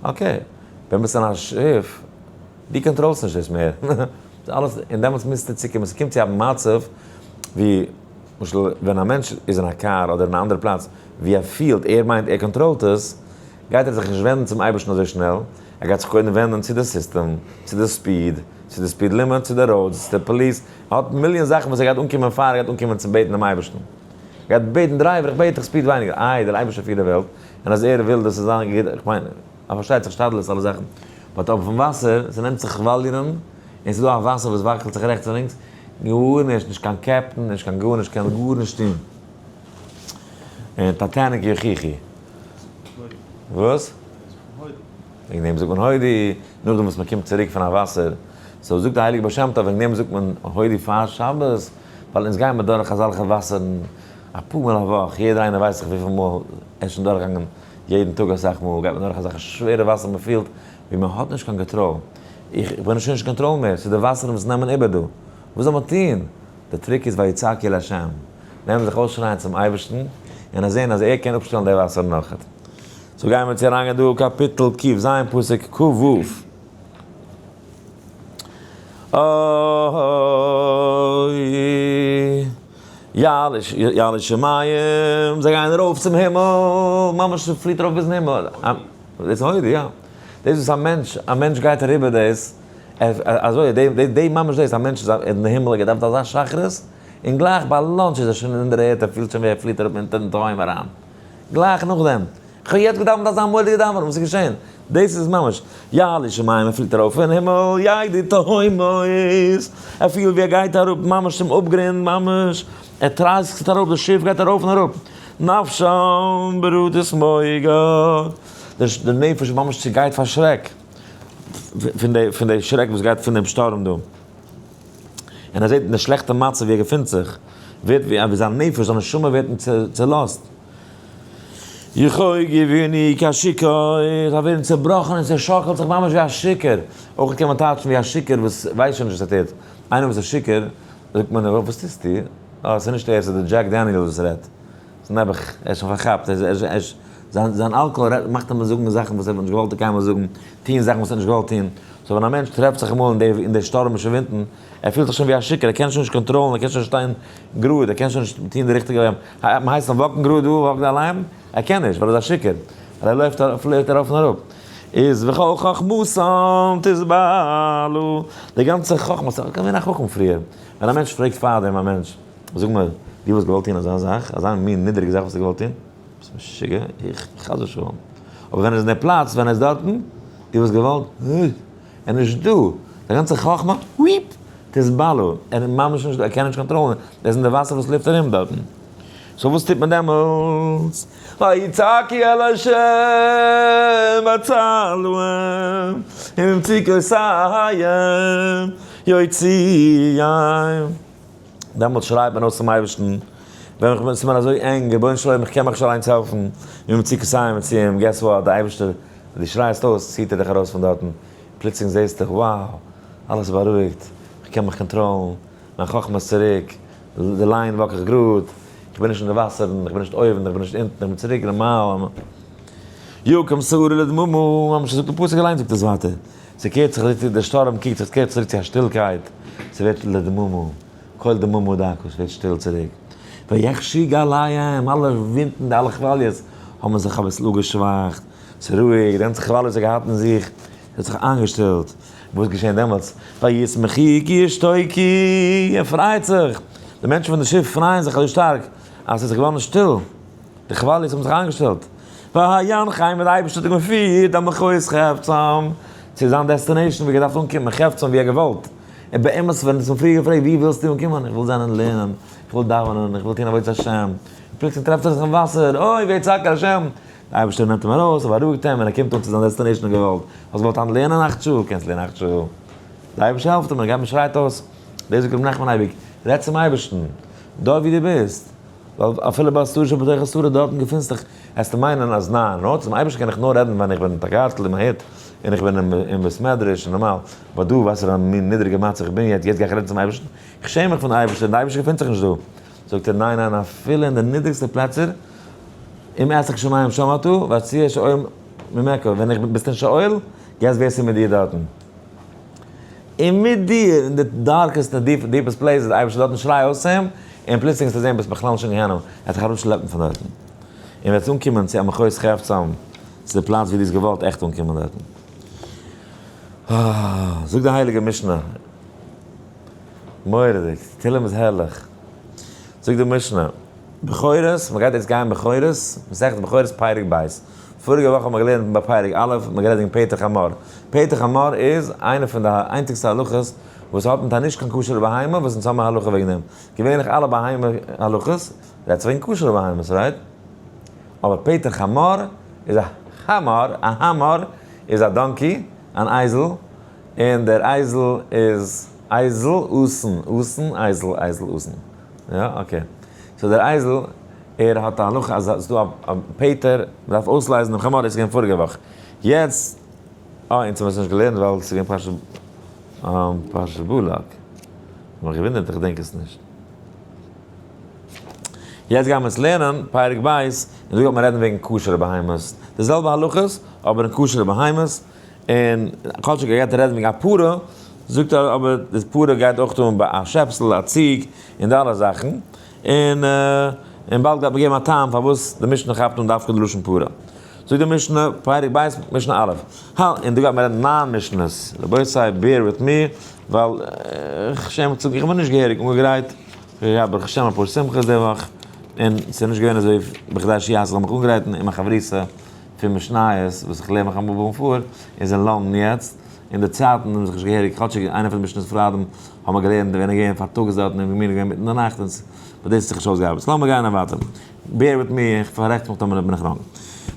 okay, ווען ביסט אין א שיף, דו control סט נישט דאס מער, אלעס, און דעמאלטס מוזטו צוקומען, ס'קומט צו א מצב ווי, למשל ווען א מענטש איז אין א קאר אדער אין א אנדערע פלאץ ווי ער פילט ער מיינט ער control ט עס, גייט ער זיך נישט ווענדן צום אייבערשטן אזוי שנעל, ער גייט זיך קודם ווענדן צו די סיסטעם, צו די speed, צו די speed limit, צו די roads, צו די פאליס, ער האט מיליאן זאכן וואס ער גייט אנקומען פאר ער גייט אנקומען צו בעטן דעם אייבערשטן. ער גייט בעטן driver איך בעט דיך speed ווייניגער, איי דער אייבערשטער פירט די וועלט, און אז ער וויל דאס איז זיין גוט, איך מיין, פארשטייט זיך שתדלות אלע זאכן, but אויפן וואסער, ס'נעמט זיך כוואליערן, און ס'איז דא א וואסער וואס וואקלט זיך רעכטס און לינקס, גארנישט, נישט קיין captain, נישט קיין גארנישט, קען גארנישט טון. און Titanic יוכיחי. וואס? וועגן דעם זאגט מען הודי, נאכדעם וואס מען קומט צוריק פון א וואסער. so זאגט דער הייליגער בעל שם טוב, וועגן דעם זאגט מען הודי פאר שבת, ווייל אונז גייען מיר דורך אזעלכע וואסערן אפאר מאל א וואך, יעדער איינער ווייסט זיך וויפיל מאל ער איז שוין דורכגעגאנגען יעדן טאג אסאך מאל גייט מען דורך אזעלכע שווערע וואסער מען פילט ווי מען האט נישט קיין קאנטראל, איך בין שוין נישט קאנטראל מער, ס'איז די וואסערן וואס נעמען איבער דא, וואס זאל מען טון? די trick איז ויצעקו אל ה', נעמען זיך אויסשרייען צום אייבערשטן, און זען אז ער קען אפשטעלן די וואסערן נאכעט. so גייען מיר צו אריינגיין דא קאפיטל ק"ז פסוק כ"ו. אוי יעלו שמים, זיי גייען ארויף צום הימל, ממש ס'פליט ארויף ביזן הימל, דאס איז הודי, יא, דאס וואס א מענטש, א מענטש גייט אריבער דאס, אזוי, די ממש דאס, א מענטש איז אין די הימל, ער געדאווענט אזא שחרית, און גלייך ביי lunch איז ער שוין אין דער ערד, ער פילט שוין ווי ער פליט אראפ אונטערן תהום אריין. גלייך נאכדעם. כ'האב יעצט געדאווענט אזא מורא'דיגע דאווענען, וואס איז געשען? דאס איז ממש, יעלו שמים ער פליט ארויף אין הימל, ירדו תהומות, ער פילט ווי ער גייט אראפ ממש צום אפגרונד, ממש, ער טרייסלט אראפ, די שיף גייט ארויף און אראפ, נפשם ברתת מוגה, די נפש ממש צעגייט פאר שרעק, פון די שרעק וואס גייט פון דעם שטורם דא. און ער זעט אין די שלעכטע מצב ווי ער געפינט זיך, ווערט ווי זיין נפש, זיין נשמה ווערט אים צעלאזט. יחוגו וינועו כשיכור, זיי ווערן צעבראכן און צעשאקלט זיך ממש ווי א שיכור. אויך קען מען טייטשן ווי א שיכור וואס ווייסט שוין נישט וואס ער טוט. איינער וואס איז שיכור, זאגט מען, וואס טוסטו? אה, ס'איז נישט ער, ס'איז דער דזשעק דעניעל וואס רעדט. ס'איז נעבעך, ער איז שוין פארכאפט, זיין אלקאהאל מאכט אים זאגן זאכן וואס ער וואלט נישט געוואלט קיינמאל זאגן, טון זאכן וואס ער האט נישט געוואלט טון. so ווען א מענטש טרעפט זיך אמאל אין די שטורמישע ווינטן, ער פילט זיך שוין ווי א שיכור, ער קען שוין נישט קאנטראלן, ער קען שוין נישט שטיין גראד, ער קען שוין נישט טון די ריכטיגע, מען הייסט אים walk ן גראד דא, walk ן אליין, ער קען נישט ווייל ער איז א שיכור, ווייל ער לויפט פליט ארויף און אראפ. איז וכל חכמתם תתבלע, די גאנצע חכמה, ס'איז געווען א חכם פריער, ווען א מענטש פרעגט פארדעם א מענטש, זאג מיר, דו וואלסט געוואלט טון אזא זאך, אזא מין נידעריגע זאך וואלסטו געוואלט טון? ביסט משוגע? איך? חס ושלום. אבער ווען ער איז אין די פלאץ, ווען ער איז דארטן, דו וואלסט געוואלט? ער איז נישט דא, די גאנצע חכמה, וויפ, תתבלע, ער איז ממש נישט דא, ער קען נישט קאנטראלן, ער איז אין די וואסער וואס לויפט ארום דארטן. so וואס טוט מען דעמאלטס? ויצעקו אל ה' ויצלהם, וממצוקותיהם יוציאם. דעמאלטס שרייט מען אויס צום אייבערשטן, ווען איך בין, ס'איז מיר אזוי ענג, רבונו של עולם איך קען מיך נישט אליינס העלפן, וממצוקותיהם יוציאם, guess what, דער אייבערשטער, ווען דו שרייסט אויס, ציט ער דיך ארויס פון דארטן, פלוצלינג זעסטו, wow, אלעס איז בארואיגט, איך קען מיך קאנטראלן, מיין חכמה איז צוריק, די line walk איך גראד, איך בין נישט אין די וואסערן, איך בין נישט אויבן, איך בין נישט אונטן, איך בין צוריק נארמאל. יקום סערה לדממה, ממש זאגט די פסוק אליינס זאגט עס ווייטער, ס'קערט זיך צוריק, דער שטורעם קוקט זיך, ס'קערט צוריק צו א שטילקייט, ס'ווערט לדממה, קול דממה דקה, ס'ווערט שטיל צוריק. ויחשו גליהם, אלע ווינטן, די אלע כוואליעס האבן זיך אביסל אפגעשוואכט, ס'איז רואיג, די גאנצע כוואליעס האט געהאט אין זיך, ס'האט זיך איינגעשטילט. וואס איז געשען דעמאלטס? וישמחו כי ישתוקו, ער פרייט זיך, די מענטשן פון די שיף פרייען זיך אזוי שטארק אז ס'איז געווארן שטיל, די כוואליעס האבן זיך איינגעשטילט. וינחם, און די אייבערשטער האט אים געפירט אל מחוז חפצם, צו זיין destination וואו ער געדארפט אנקומען, חפצם ווי ער געוואלט. און באמת ווען עס האט פריער געפרעגט וואו ווילסטו אנקומען? איך וויל זיין אין לערנען, איך וויל דאווענען, איך וויל טון עבודת השם. און פלוצלינג טרעפט ער זיך אין וואסער, אוי ויצעק אל השם! דער אייבערשטער נעמט אים ארויס און בארואיגט אים און ער קומט אן צו זיין destination און געוואלד, האסט געוואלט היינט לערנען 8 שעה, קענסט לערנען 8 שעה. דער אייבערשטער העלפט אים און ער גייט און שרייט אויס, דאס זאגט רבי נחמן אייביג, רעד צום אייבערשטן, דארט וואו דו ביסט, ווייל אפילו בהסתרה שבתוך הסתרה דארטן געפינסט דיך, וועסטו מיינען אז ניין, נאר צום אייבערשטן קען איך נאר רעדן ווען איך בין מיט א גארטל אין מיין הוט און איך בין אין בית מדרש און נארמאל, אבער דא וואסערע מין נידריגע מצב איך בין יעצט, יעצט גיי איך רעדן צום אייבערשטן? איך שעם מיך פון די אייבערשטער, די אייבערשטער געפינט זיך נישט דא. זאגט ער, ניין ניין, אפילו אין די נידריגסטע פלעצער, אם אעסק שמים שם אתה, ואציעה שאול ממך, ווען איך ביסט אין שאול, guess ווער ס'איז מיט דיר דארטן. און מיט דיר אין די darkest און deepest place איז די אייבערשטער דארטן, שריי אויס צו אים, און פלוצלינג וועסטו זען ביסט בכלל נישט אין גיהנום, ער וועט דיך אראפשלעפן פון דארטן, און וועסט אנקומען צו א מחוז חפצם, צו די פלאץ ווי דו האסט געוואלט עכט אנקומען דארטן. זאגט די הייליגע משנה, מורא'דיג, תהלים איז הערליך. זאגט די משנה, בכורות, מען גייט יעצט גיין בכורות, מסכת בכורות פרק ב'. פאריגע וואך האבן מיר געלערנט ביי פרק א', האט מען גערעדט וועגן פטר חמור. פטר חמור איז איינע פון די איינציגסטע הלכות וואס האט מיט א נישט קיין כשר'ע בהמה, וואס אונז האבן א הלכה וועגן דעם. געווענליך אלע בהמה הלכות רעדט זיך וועגן כשר'ע בהמות, right? אבער פטר חמור איז א חמור, א המור איז א donkey, אן אייזל, און דער אייזל איז אייזל אסן, אסן, אייזל, אייזל אסן. יא? okay. so דער אייזל, ער האט א הלכה אז ס'איז דא א פטר, מ'דארף אויסלייזן דעם חמור, דאס איז געווען פאריגע וואך. יעצט, אה, אונז האבן עס נישט געלערנט ווייל ס'איז געווען פרשת, פרשת בלק. כ'האב מיך געוואונדערט איך געדענק עס נישט. יעצט גייען מיר עס לערנען, פרק ב', און דא גייט מען רעדן וועגן כשר'ע בהמות. די זעלבע הלכות, אבער אין כשר'ע בהמות. און כאטשיג ער גייט רעדן וועגן א פרה, זאגט ער אבער די פרה גייט אויך אן ביי א שעפסל, א ציג, און די אלע זאכן. און און באלד גייט מען געבן א טעם פארוואס די משנה כאפט אן דווקא די לשון פרה. זאגט די משנה, פרק ב', משנה א', הא, און דא גייט מען רעדן ניין משנות, רבותי bear with me, ווייל איך שעם מיך צו זאגן איך בין נישט געהעריג אנגעגרייט, איך האב געהאט ברוך השם אפאר שמחות די וואך, און ס'איז נישט געווען אזוי בכדי שיעשה זאל מיך אנגרייטן, און מיין חברותא פון משניות וואס איך לערן מיך אמאל ביים פאר איז אין לאנדאן יעצט, און די צייטן האבן זיך נישט געהעריג, כאטשיג איינע פון די משניות פריידים האבן מיר געלערנט ווען ער געווען פארטאגס דארט און מיר געווען מיטן די נאכט, און but דאס האט זיך נישט אויסגעארבעט, so לאמיר גיין ווייטער. Bear with me, איך פאררעכט מיך טאמער בין איך wrong.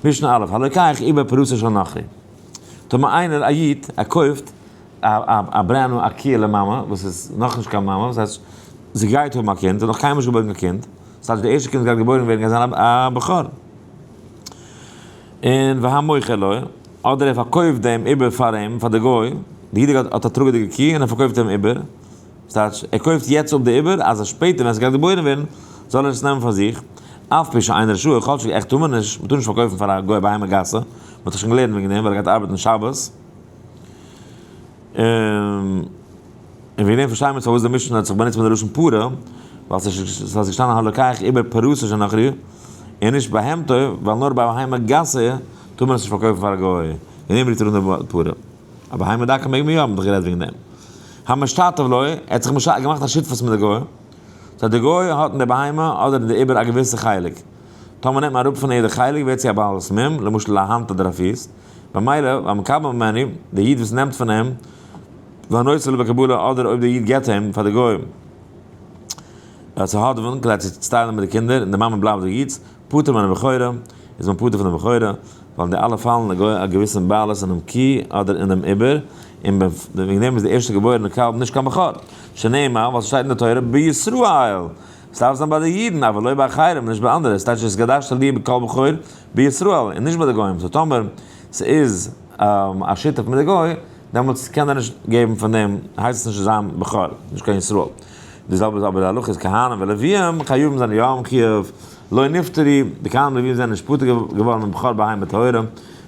משנה א', הלוקח עובר פרתו של נכרי. טאמער איינער א איד, ער קויפט א brand new א קוה למאמע, וואס איז נאכנישט קיין מאמע, וואס הייסט זי גייט האבן א קינד, זי האט נאך קיינמאל נישט געבוירן קיין קינד, דאס הייסט די ערשטע קינד וואס גייט געבוירן ווערן גייט זיין א בכור. און והמוכר לו, אדער ער פארקויפט דעם עובר פאר אים, פאר די גוי, די איד האט א טראגעדיגע קוה און ער פארקויפט אים עובר, ס'טייטש, ער קויפט יעצט אפ די עובר, אז שפעטער ווען ס'גייט געבוירן ווערן, זאל ער עס נעמען פאר זיך, אף פי שאין רשאי, כאטשיג עכט טאר מען נישט, מ'טאר נישט פארקויפן פאר א גוי בהמה גסה, מ'האט דאך שוין געלערנט וועגן דעם, ווייל ער גייט ארבעטן שבת. און וועגן דעם פארשטייען מיר פארוואס די משנה האט זיך באנוצט מיט די לשון פרה, ווייל ס'איז געשטאנען הלוקח עובר פרתו של נכרי, און נישט בהמתו, ווייל נאר ביי בהמה גסה טאר מען עס נישט פארקויפן פאר א גוי, וועגן דעם רופט ער אן די ווארט פרה. א בהמה דקה מעג מען יא, מ'האט דאך גערעדט וועגן דעם. המשתתף לו, ער האט זיך געמאכט א שותפות מיט די גוי, so די גוי האט אין די בהמה אדער אין די עובר א געוויסע חלק. טאמער נעמט מען אראפ פון איר די חלק ווערט זי א בעלת מום, למשל א האנט אדער א פיס. במילא, והמקבל ממנו, די איד וואס נעמט פון אים, והנותן לו בקבלה, אדער אויב די איד געבט אים פאר די גוי, צו האדעווען, כדי צו צוטיילן מיט די קינדער, און די מאמע בלייבט די איד'ס, פטור מן הבכורה, איז מען פטור פון די בכורה, ווייל אין די אלע פאלן די גוי א געוויסן בעלות אינעם קי אדער אינעם עובר, און וועגן דעם איז די ערשטע געבוירענע קאלב נישט קיין בכור, שנאמר, ווייל ס'שטייט אין די תורה בישראל, ס'דארף זיין ביי די אידן, אבל לא באחרים, נישט ביי אנדערע, ס'טייטש התקדשת לי בכל בכור בישראל, און נישט ביי די גוים, so טאמער ס'איז א שותף מיט די גוי, דעמאלטס קען ער נישט געבן פון דעם, הייסט עס נישט זיין בכור, נישט קיין ישראל. די זעלבע איז אבער די הלכה איז כהנים ולוויים חייבים זענען יא מחויב, לא נפטרו, די כהנים ולוויים זענען נישט פטור געווארן מבכור בהמה טהורה,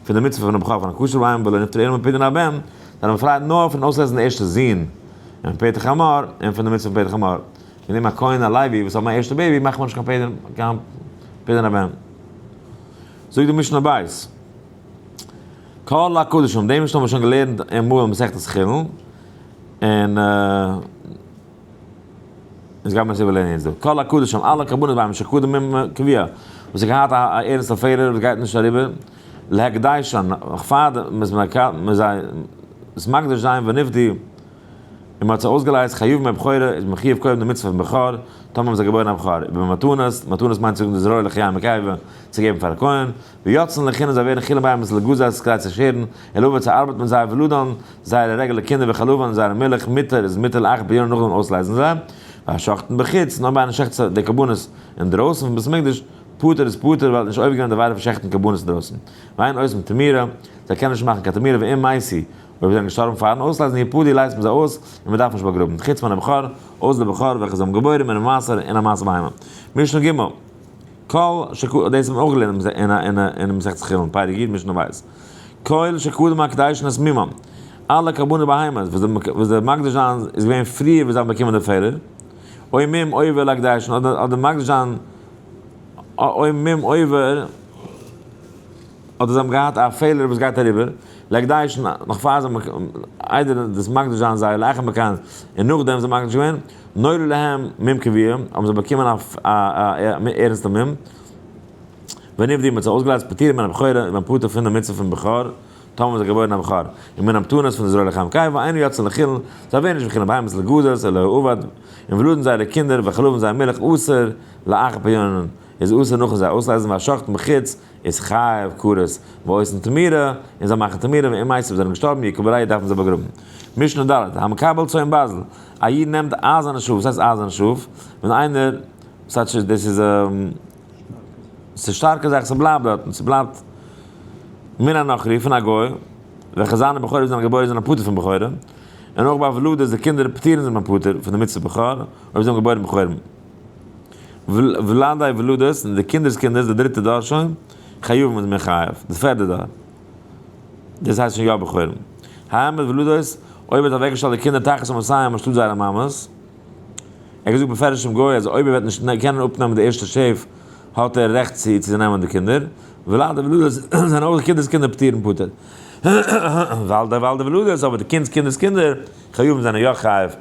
פון די מצוה פון די בכור פון א כשר בהמה, ולא נפטרו אלא מפדיון הבן, זענען באפרייט נאר פון אויסלעזן די ערשטע זון, און פטר חמור, און פון די מצוה פון פטר חמור. ווען נעמט א כהן א לוי וואס האבן א ערשטע baby מאכט מען נישט קיין פדיון הבן. זאגט די משנה בית. כל הקדשים, די משנה האבן מיר שוין געלערנט אין מאל מסכת חולין, און אונז גיימיר עס איבערלערנען יעצט דא. כל הקדשים, אלע קרבנות בהמה שקדם מום קבוע, וואס האט געהאט א ערנסטע פעלער וואס גייט נישט אריבער, להקדישן, נאך פאר די מ'איז זיי עס מקדיש זיין ונפדו, און מ'האט זיי אויסגעלייזט, חייבים בבכורה, איז מען מחויב קודם די מצוה פון בכור, טאמער האבן זיי געבוירן א בכור, ובמתנות, מתנות מיינט צו זאגן די זרוע לחיים מקייבה, צו געבן פאר א כהן, ויוצאין לחולין זיי ווערן חולין בהמות לגזז כדי צו שערן, ולעבוד צו ארבעטן מיט זיי ולדן, זייערע רעגולער קינדער וחלבן און זייערע מילך, מותר איז מותר לאחר פדיונן נאכדעם אויסלייזן זיי, והשוחטין בחוץ, נאר ביי איינער שעכט די קרבנות אינדרויסן פון בית המקדש, פטור איז פטור ווייל ער האט נישט עובר געווען די עבירה פון שעכטן קרבנות אינדרויסן. ואין עושים תמורה, זיי קענען נישט מאכן קיין תמורה ואם מתו, אויב זיי זענען געשטארבן פארן אויסלייזן יפדו לייזט מען זיי אויס און מען דארף נישט באגראבן, חוץ מן הבכור, אויסער די בכור וועלכע זיי האבן געבוירן מן המעשר און א מעשר בהמה. משנה ג'. כל שק דאס האט מען אויך געלערנט אין מסכת חולין, פרק י' משנה ב'. כל שקדם הקדשן את מומם, אלע קרבנות בהמות וואס די מקדיש זיין איז געווען פריער ווי זיי האבן באקומען די פעלער, או מום עובר להקדשן, אדער מקדיש זיין או מום עובר, אדער זיי האבן געהאט א פעלער וואס גייט אריבער, להקדשן, נאך פאר זיי האבן, איידער דאס מקדיש זיין זיי, לאחר מכן, און נאכדעם זיי מקדיש געווען, נולד להם מום קבוע, האבן זיי באקומען א ערנסטע מום, ונפדו מ'האט זיי אויסגעלייזט פטורים מן הבכורה, איז מען פטור פון די מצוה פון בכור, טאמער איז ער געבוירן א בכור, און מן המתנות פון די זרוע לחם קייווא, ואינו יוצא לחולין, זיי ווערן נישט בחולין בהמות לגזז, אלא העבד, און ולדן זייערע קינדער, וחלבן זייער מילך אסור, לאחר פדיונן, איז אסור נאכן זיי אויסלייזן, והשוחטין בחוץ, איז חייב כרת, ועושין תמורה, און זיי מאכן תמורה, ואם מתו זענען געשטארבן, יקברוהו דארף מען זיי באגראבן. משנה ד', המקבל צאן ברזל, א איד נעמט אייזערנע שאף, וואס הייסט אייזערנע שאף? ווען איינער, וואס הייסט דאס איז ס'איז שטארקע זאך, ס'בלייבט דארטן, ס'בלייבט מן הנכרי פון א גוי, וועלכע זיינע בכורים זענען געבוירן זענען פטור פון בכורה, און אויך ביי ולדות די קינדער פטורין זענען פטור פון די מצוה בכור, אויב זיי האבן געבוירן בכורים. ולדי ולדות, און די קינדער'ס קינדער, די דריטע דור שוין, חייבים איז מען חייב, די פערדע דור. דאס הייסט שוין יא בכורים. העמד ולדות, אויב ער האט אוועקגעשטעלט די קינדער תחת אמותיהם אנשטאט זייערע מאמעס. ער האט געזאגט בפירוש צום גוי אז אויב ער וועט נישט קענען אפנעמען די ערשטע שעף האט ער רעכט צו צו נעמען די קינדער. ולד ולדות זענען אויך די קינדער'ס קינדער פטורין פטור. ולדי ולדי ולדות, אבער די קינד'ס קינדער'ס קינדער, חייבים זענען יא חייב.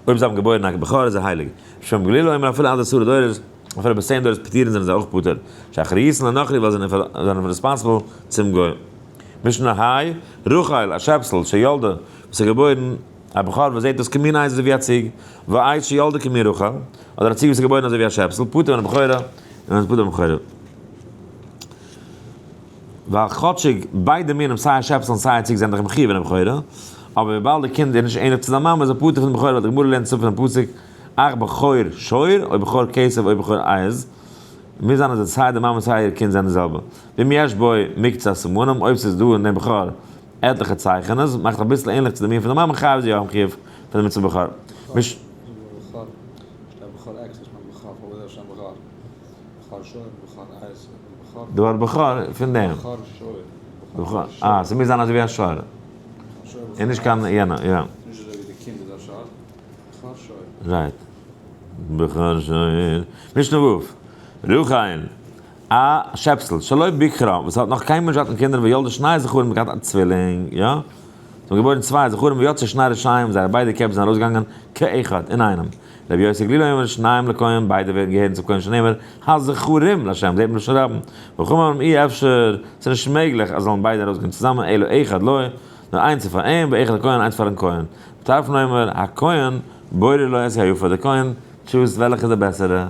אויב זיי האבן געבוירן א בכור איז ער הייליג. ר' שמעון בן גמליאל אומר אפילו עד עשרה דורות, אפילו ביז 10 דורות פטורין זענען זיי אויך פטור. שאחריותן לנכרי ווייל זיי זענען responsible צום גוי. משנה ה', רחל, א שעפסל, שילדה, וואס איז געבוירן א בכור וואס זעט אויס כמין עז אזוי ווי א ציג, ועז שילדה כמין רחל, אדער א ציג וואס איז געבוירן אזוי ווי א שעפסל, פטור מן הבכורה, און איז פטור מן הבכורה. ווייל כאטשיג ביידע מינים סיי א שעפסל און סיי א ציג זענען דאך מחויב אין די בכורה, אבער וויבאלד די קינד איז נישט ענליך צו זיין מאמע איז ער פטור פון די בכורה ווייל די גמרא לערנט עס אפ פונעם פסוק אך בכור שור או בכור כשב או בכור עז, מוז זיין אז סיי די מאמע סיי איר קינד זענען די זעלבע. ואם יש בו מקצת סימנים, אויב ס'איז דא אין דעם בכור עטליכע צייכענעס, מאכט אביסל ענליך צו די מין פון די מאמע, חייב איז יא מחויב פון די מצוה בכור. בכור, שטייט בכור עקסטער, שטייט בכור, פארוואס דארף שטיין בכור? בכור שור, בכור עז, בכור. די ווארט בכור פון דעם. בכור שור. בכור, אה, ס'מוז זיין אזויווי א שור. און נישט קיין יענע, יא. נישט אזויווי די קינד איז א שור. בכור שור. Right. בכור שור. משנה ו'. רחל. א שעפסל, שלא ביקרה, וואס האט נאך קיינמאל נישט געהאט קיין קינדער, וילדה שני זכרים געהאט א צווילינג, יא? זיי האבן געבוירן צוויי זכרים ויצאו שני ראשיהם, זייערע ביידע קעפ זענען ארויסגעגאנגען כאחד, אינאיינעם. רבי יוסי הגלילי אומר שניהם לכהן, ביידע ווערן געהערן צום כהן שנאמר, הזכרים לה', זעט מען לשון רבים. וחכמים אומרים אי אפשר, ס'איז נישט מעגליך אז זאלן ביידע ארויסגיין צוזאמען, אלא אחד לו, נאר איינס איז פאר אים, ואחד לכהן, איינס פארן כהן. טרפון אומר, הכהן בורר לו את היפה, דער כהן choose ט וועלכע איז די בעסערע.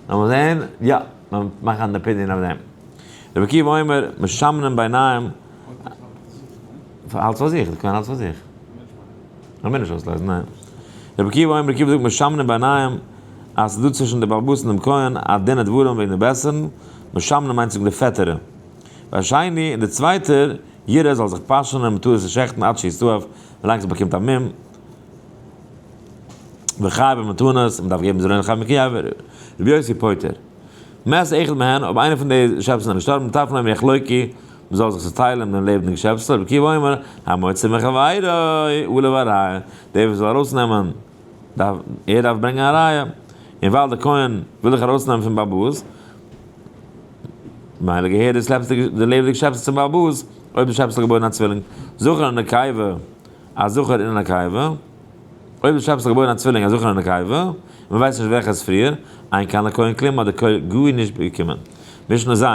לאמיר זען, יא, מיר מאכן אן opinion אויף דעם. רבי עקיבא אומר, משמנים בעיניים, האלט פאר זיך, די כהן האלט פאר זיך. לאמיר נישט אויסלייזן, ניין. רבי עקיבא אומר, רבי עקיבא זאגט משמנים בעיניים, אז ס'איז דא צווישן די בעל הבית און דעם כהן א דין ודברים וועגן די בעסערן, משמנים מיינט זאגן די פעטערע. והשני, און דער צווייטער, ירעה זאל זיך פאשענען און מ'טאר עס נישט שעכטן עד שיסתאב, ווילאנג ס'באקומט א מום. וחייב במתנות, און מ'דארף געבן זרעין לחייב מקייב, רבי יוסי פוטר. מת אחד מהן, אויב איינער פון די שעפסן זענען געשטארבן, דארף מען יחלוקו, מ'זאל זיך צוטיילן דעם לעבעדיגן שעפסל, רבי עקיבא אומר, המוציא מחבירו עליו הראיה, דער וואס וויל ארויסנעמען, דארף, ער דארף ברענגען א ראיה, און ווייל דער כהן וויל דיך ארויסנעמען פון בעל הבית, מילא געהערט דאס די לעבעדיגע שעפסל צום בעל הבית, אויב די שעפסל איז געבוירן א צווילינג, זכר און נקבה, א זכר און א נקבה, אויב די שעפסל איז געבוירן א צווילינג א זכר און א נקבה, און מען ווייסט נישט וועלכע איז פריער, אין כאן לכהן כלום האט דער כהן גארנישט באקומען. משנה ז',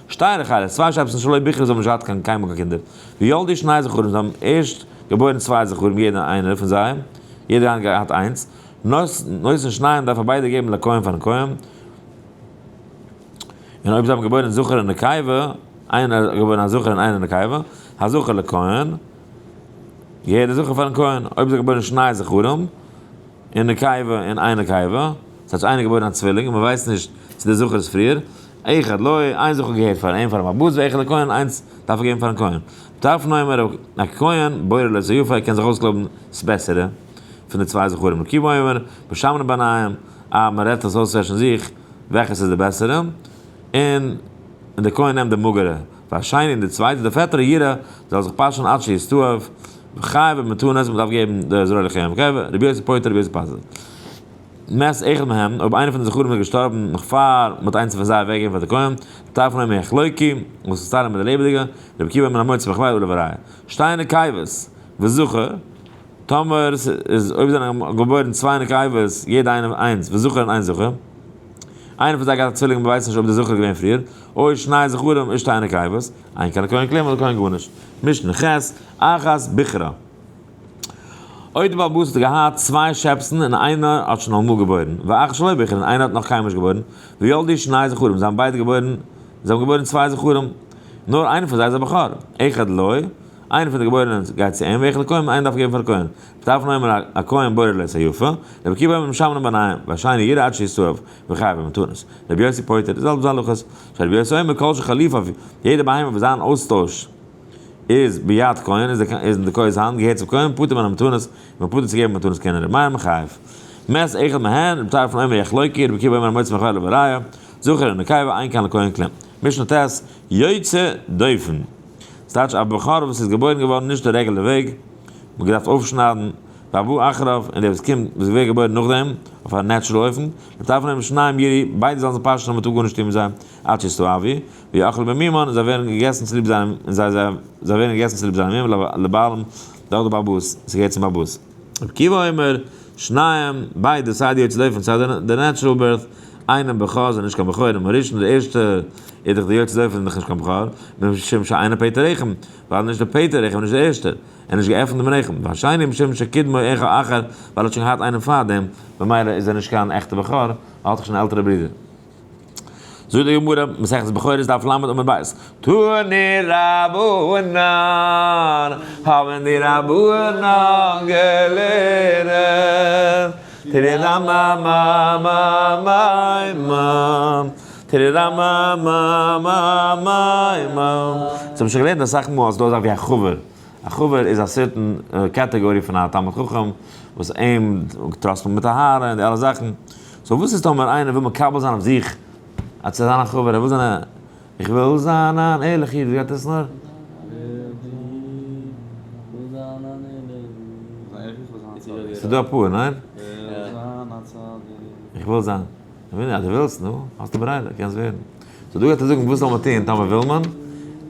שתי רחלות, צוויי שעפסן שלא ביקרו זיי האבן נישט געהאט קיין קיינמאל קיין קינדער, וילדו שני זכרים זיי האבן ערשט געבוירן צוויי זכרים יעדער איינער פון זיי, יעדער איינער געהאט איינס, נותן שניהם דארף ער ביידע געבן לכהן פארן כהן, און אויב זיי האבן געבוירן זכר און נקבה, איינער האט געבוירן א זכר און איינער נקבה, הזכר לכהן, געהערט די זכר פארן כהן, אויב זיי געבוירן שני זכרים, און נקבה און איין נקבה, ס'הייסט איינער געבוירן א צווילינג און מ'ווייסט נישט צו די זכר איז פריער, אחד לו, איין זכר געהערט פאר אים פארן בעל הבית, ואחד לכהן, איינס דארף ער געבן פארן כהן. טרפון אומר, א כהן, בורר לו את היפה, ער קען זיך אויסקלויבן ס'בעסערע פון די צוויי זכרים. רבי עקיבא אומר, משמנים בעיניים, אז מ'רעדט עס אויס צווישן זיך, וועלכעס איז די בעסערע, און דער כהן נעמט די מאגערע, והשני און די צווייטע, די פעטערע ירעה, זאל זיך פאשען עד שיסתאב, וחייב במתנות, מען דארף געבן די זרוע לחיים, רבי יוסי פוטר רבי יוסי פסל. מת אחד מהם, אויב איינער פון די זכרים איז געשטארבן נאך פאר מען האט איינס פון זיי אוועקגעגעבן פאר די כהן, דארף מען אים יחלוקו, וואס איז טיילן מיט די לעבעדיגע, רבי עקיבא אומר המוציא מחבירו עליו הראיה. שתי נקבות, וזכר, טאמער איז אויב זענען געבוירן צוויי נקבות, יעדע איינע איינס, וזכר און איין זכר, איינער פון זיי געהאט א צווילינג מען ווייסט נישט אויב די זכר איז געווען פריער, או שני זכרים או שתי נקבות, אין כאן לכהן כלום האט דער כהן גארנישט. משנה ח', אחת בכרה. אויב די בעל הבית האט געהאט צוויי שעפסן און איינער האט שוין אמאל געבוירן, ואחת שלא בכרה און איינער האט נאך קיינמאל נישט געבוירן, וילדו שני זכרים, זיי האבן ביידע געבוירן, זיי האבן געבוירן צוויי זכרים, נאר איינער פון זיי איז א בכור, אחד לו, איינער פון די געבוירענע גייט צו אים, ואחד לכהן, איינער דארף געבן פאר כהן. טרפון אומר א כהן בורר לו את היפה, רבי עקיבא אומר משמנים בעיניים, והשני ירעה עד שיסתאב, וחייב במתנות. רבי יוסי פוטר, די זעלבע הלכות, שרבי יוסי אומר כל שחליפיו, יעדע בהמה וואס זיין אויסטויש איז ביד כהן, איז אין די כהן'ס האנט, געהערט צום כהן, פטור מן המתנות, מען פטור צו געבן מתנות כהן רבי מאיר מחייב. מת אחד מהן, רבי טרפון אומר יחלוקו, רבי עקיבא אומר המוציא מחבירו עליו הראיה, זכר ונקבה, אין כאן לכהן כלום. משנה ט', יוצא דופן. ס'טייטש א בכור וואס איז געבוירן געווארן נישט די רעגולער וועג, מ'האט געדארפט אויפשניידן והבא אחריו, און דער וואס קומט, וואס ווערט געבוירן נאכדעם, אויף א natural אופן, מטרפין להם שניהם יראו, ביידע זאלן זיך פאשען און מען טאר גארנישט טון מיט זיי, עד שיסתאבו, ויאכלו במומן, און זיי ווערן געגעסן צוליב זיינעם, און זיי זיי זיי ווערן געגעסן צוליב זיינעם מום, לבעלים, דורך די בעל הבית, ס'געהערט צום בעל הבית. רבי עקיבא אומר, שניהם, ביידע, סיי די יוצא דופן סיי די natural birth, אינם בכור, זענען נישט קיין בכורים, הראשון דער ערשטער איז דאך די יוצא דופן איז דאך נישט קיין בכור, משום שאינו פטר רחם, ווייל נישט דער פטר רחם, נישט דער ערשטער, ער נישט געעפנט דעם רחם, והשני משום שקדמו אחד אחר, ווייל ער האט שוין געהאט איינעם פאר דעם, במילא איז ער נישט קיין עכטער בכור, ער האט דאך שוין עלטערע ברידער. זאגט די גמרא, מסכת בכורות דף ל' עמוד ב', תנו רבנן, האבן די רבנן געלערנט, תרמממממממ, תרממממממ, אונז האבן שוין געלערנט אסאך מאל אז ס'דא אזאך ווי א חבר, א חבר איז א certain category פון א תלמיד חכם וואס אים trust מען מיט טהרה און די אלע זאכן, so וואס איז טאמער איינער וויל מקבל זיין אויף זיך אז צו זיין א חבר, ער וויל זיין א, איך וויל זיין אן ערליכע איד, ווי גייט עס נאר? ס'איז דא אפאר, ניין? איך וויל זיין. אז דו ווילסט, נו, האסטו ברירה, קענסט ווערן. so דא גייט ער זאגן וואס זאל מען טון טאמער וויל מען?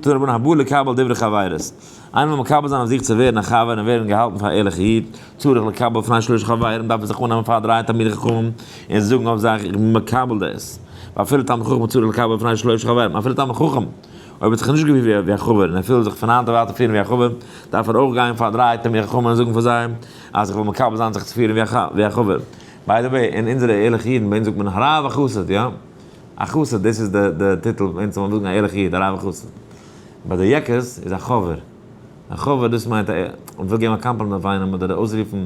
תנו רבנן הבא לקבל דברי חברות. איינער וויל מקבל זיין אויף זיך צו ווערן א חבר און ווערן געהאלטן פאר א ערליכע איד, צריך לקבל לפני שלושה חברים, דארף ער זיך אננעמען פאר דריי תלמידי חכמים און זאגן אויף זיך איך בין מקבל דאס. ואפילו תלמיד חכם צריך לקבל לפני שלושה חברים, אפילו תלמיד חכם, אויב האט זיך נישט געפירט ווי א חבר און ער פיל זיך פון היינט און ווייטער פירן ווי א חבר, דארף ער אויך גיין פאר דריי תלמידי חכמים און זאגן פאר זיי אז איך וויל מקבל זיין זיך צו פירן ווי א חבר. by the way, אין אונזערע ערליכע אידן ביי אונז זאגט מען הרב החסיד, יא? א חסיד, דאס איז די די טיטל ביי אונז, זאל מען זאגן א ערליכע איד, הרב החסיד. ביי די יעקעס איז א חבר. א חבר דאס מיינט א, מען וויל געבן א קאמפלימענט אויף איינעם אדער אויסרופן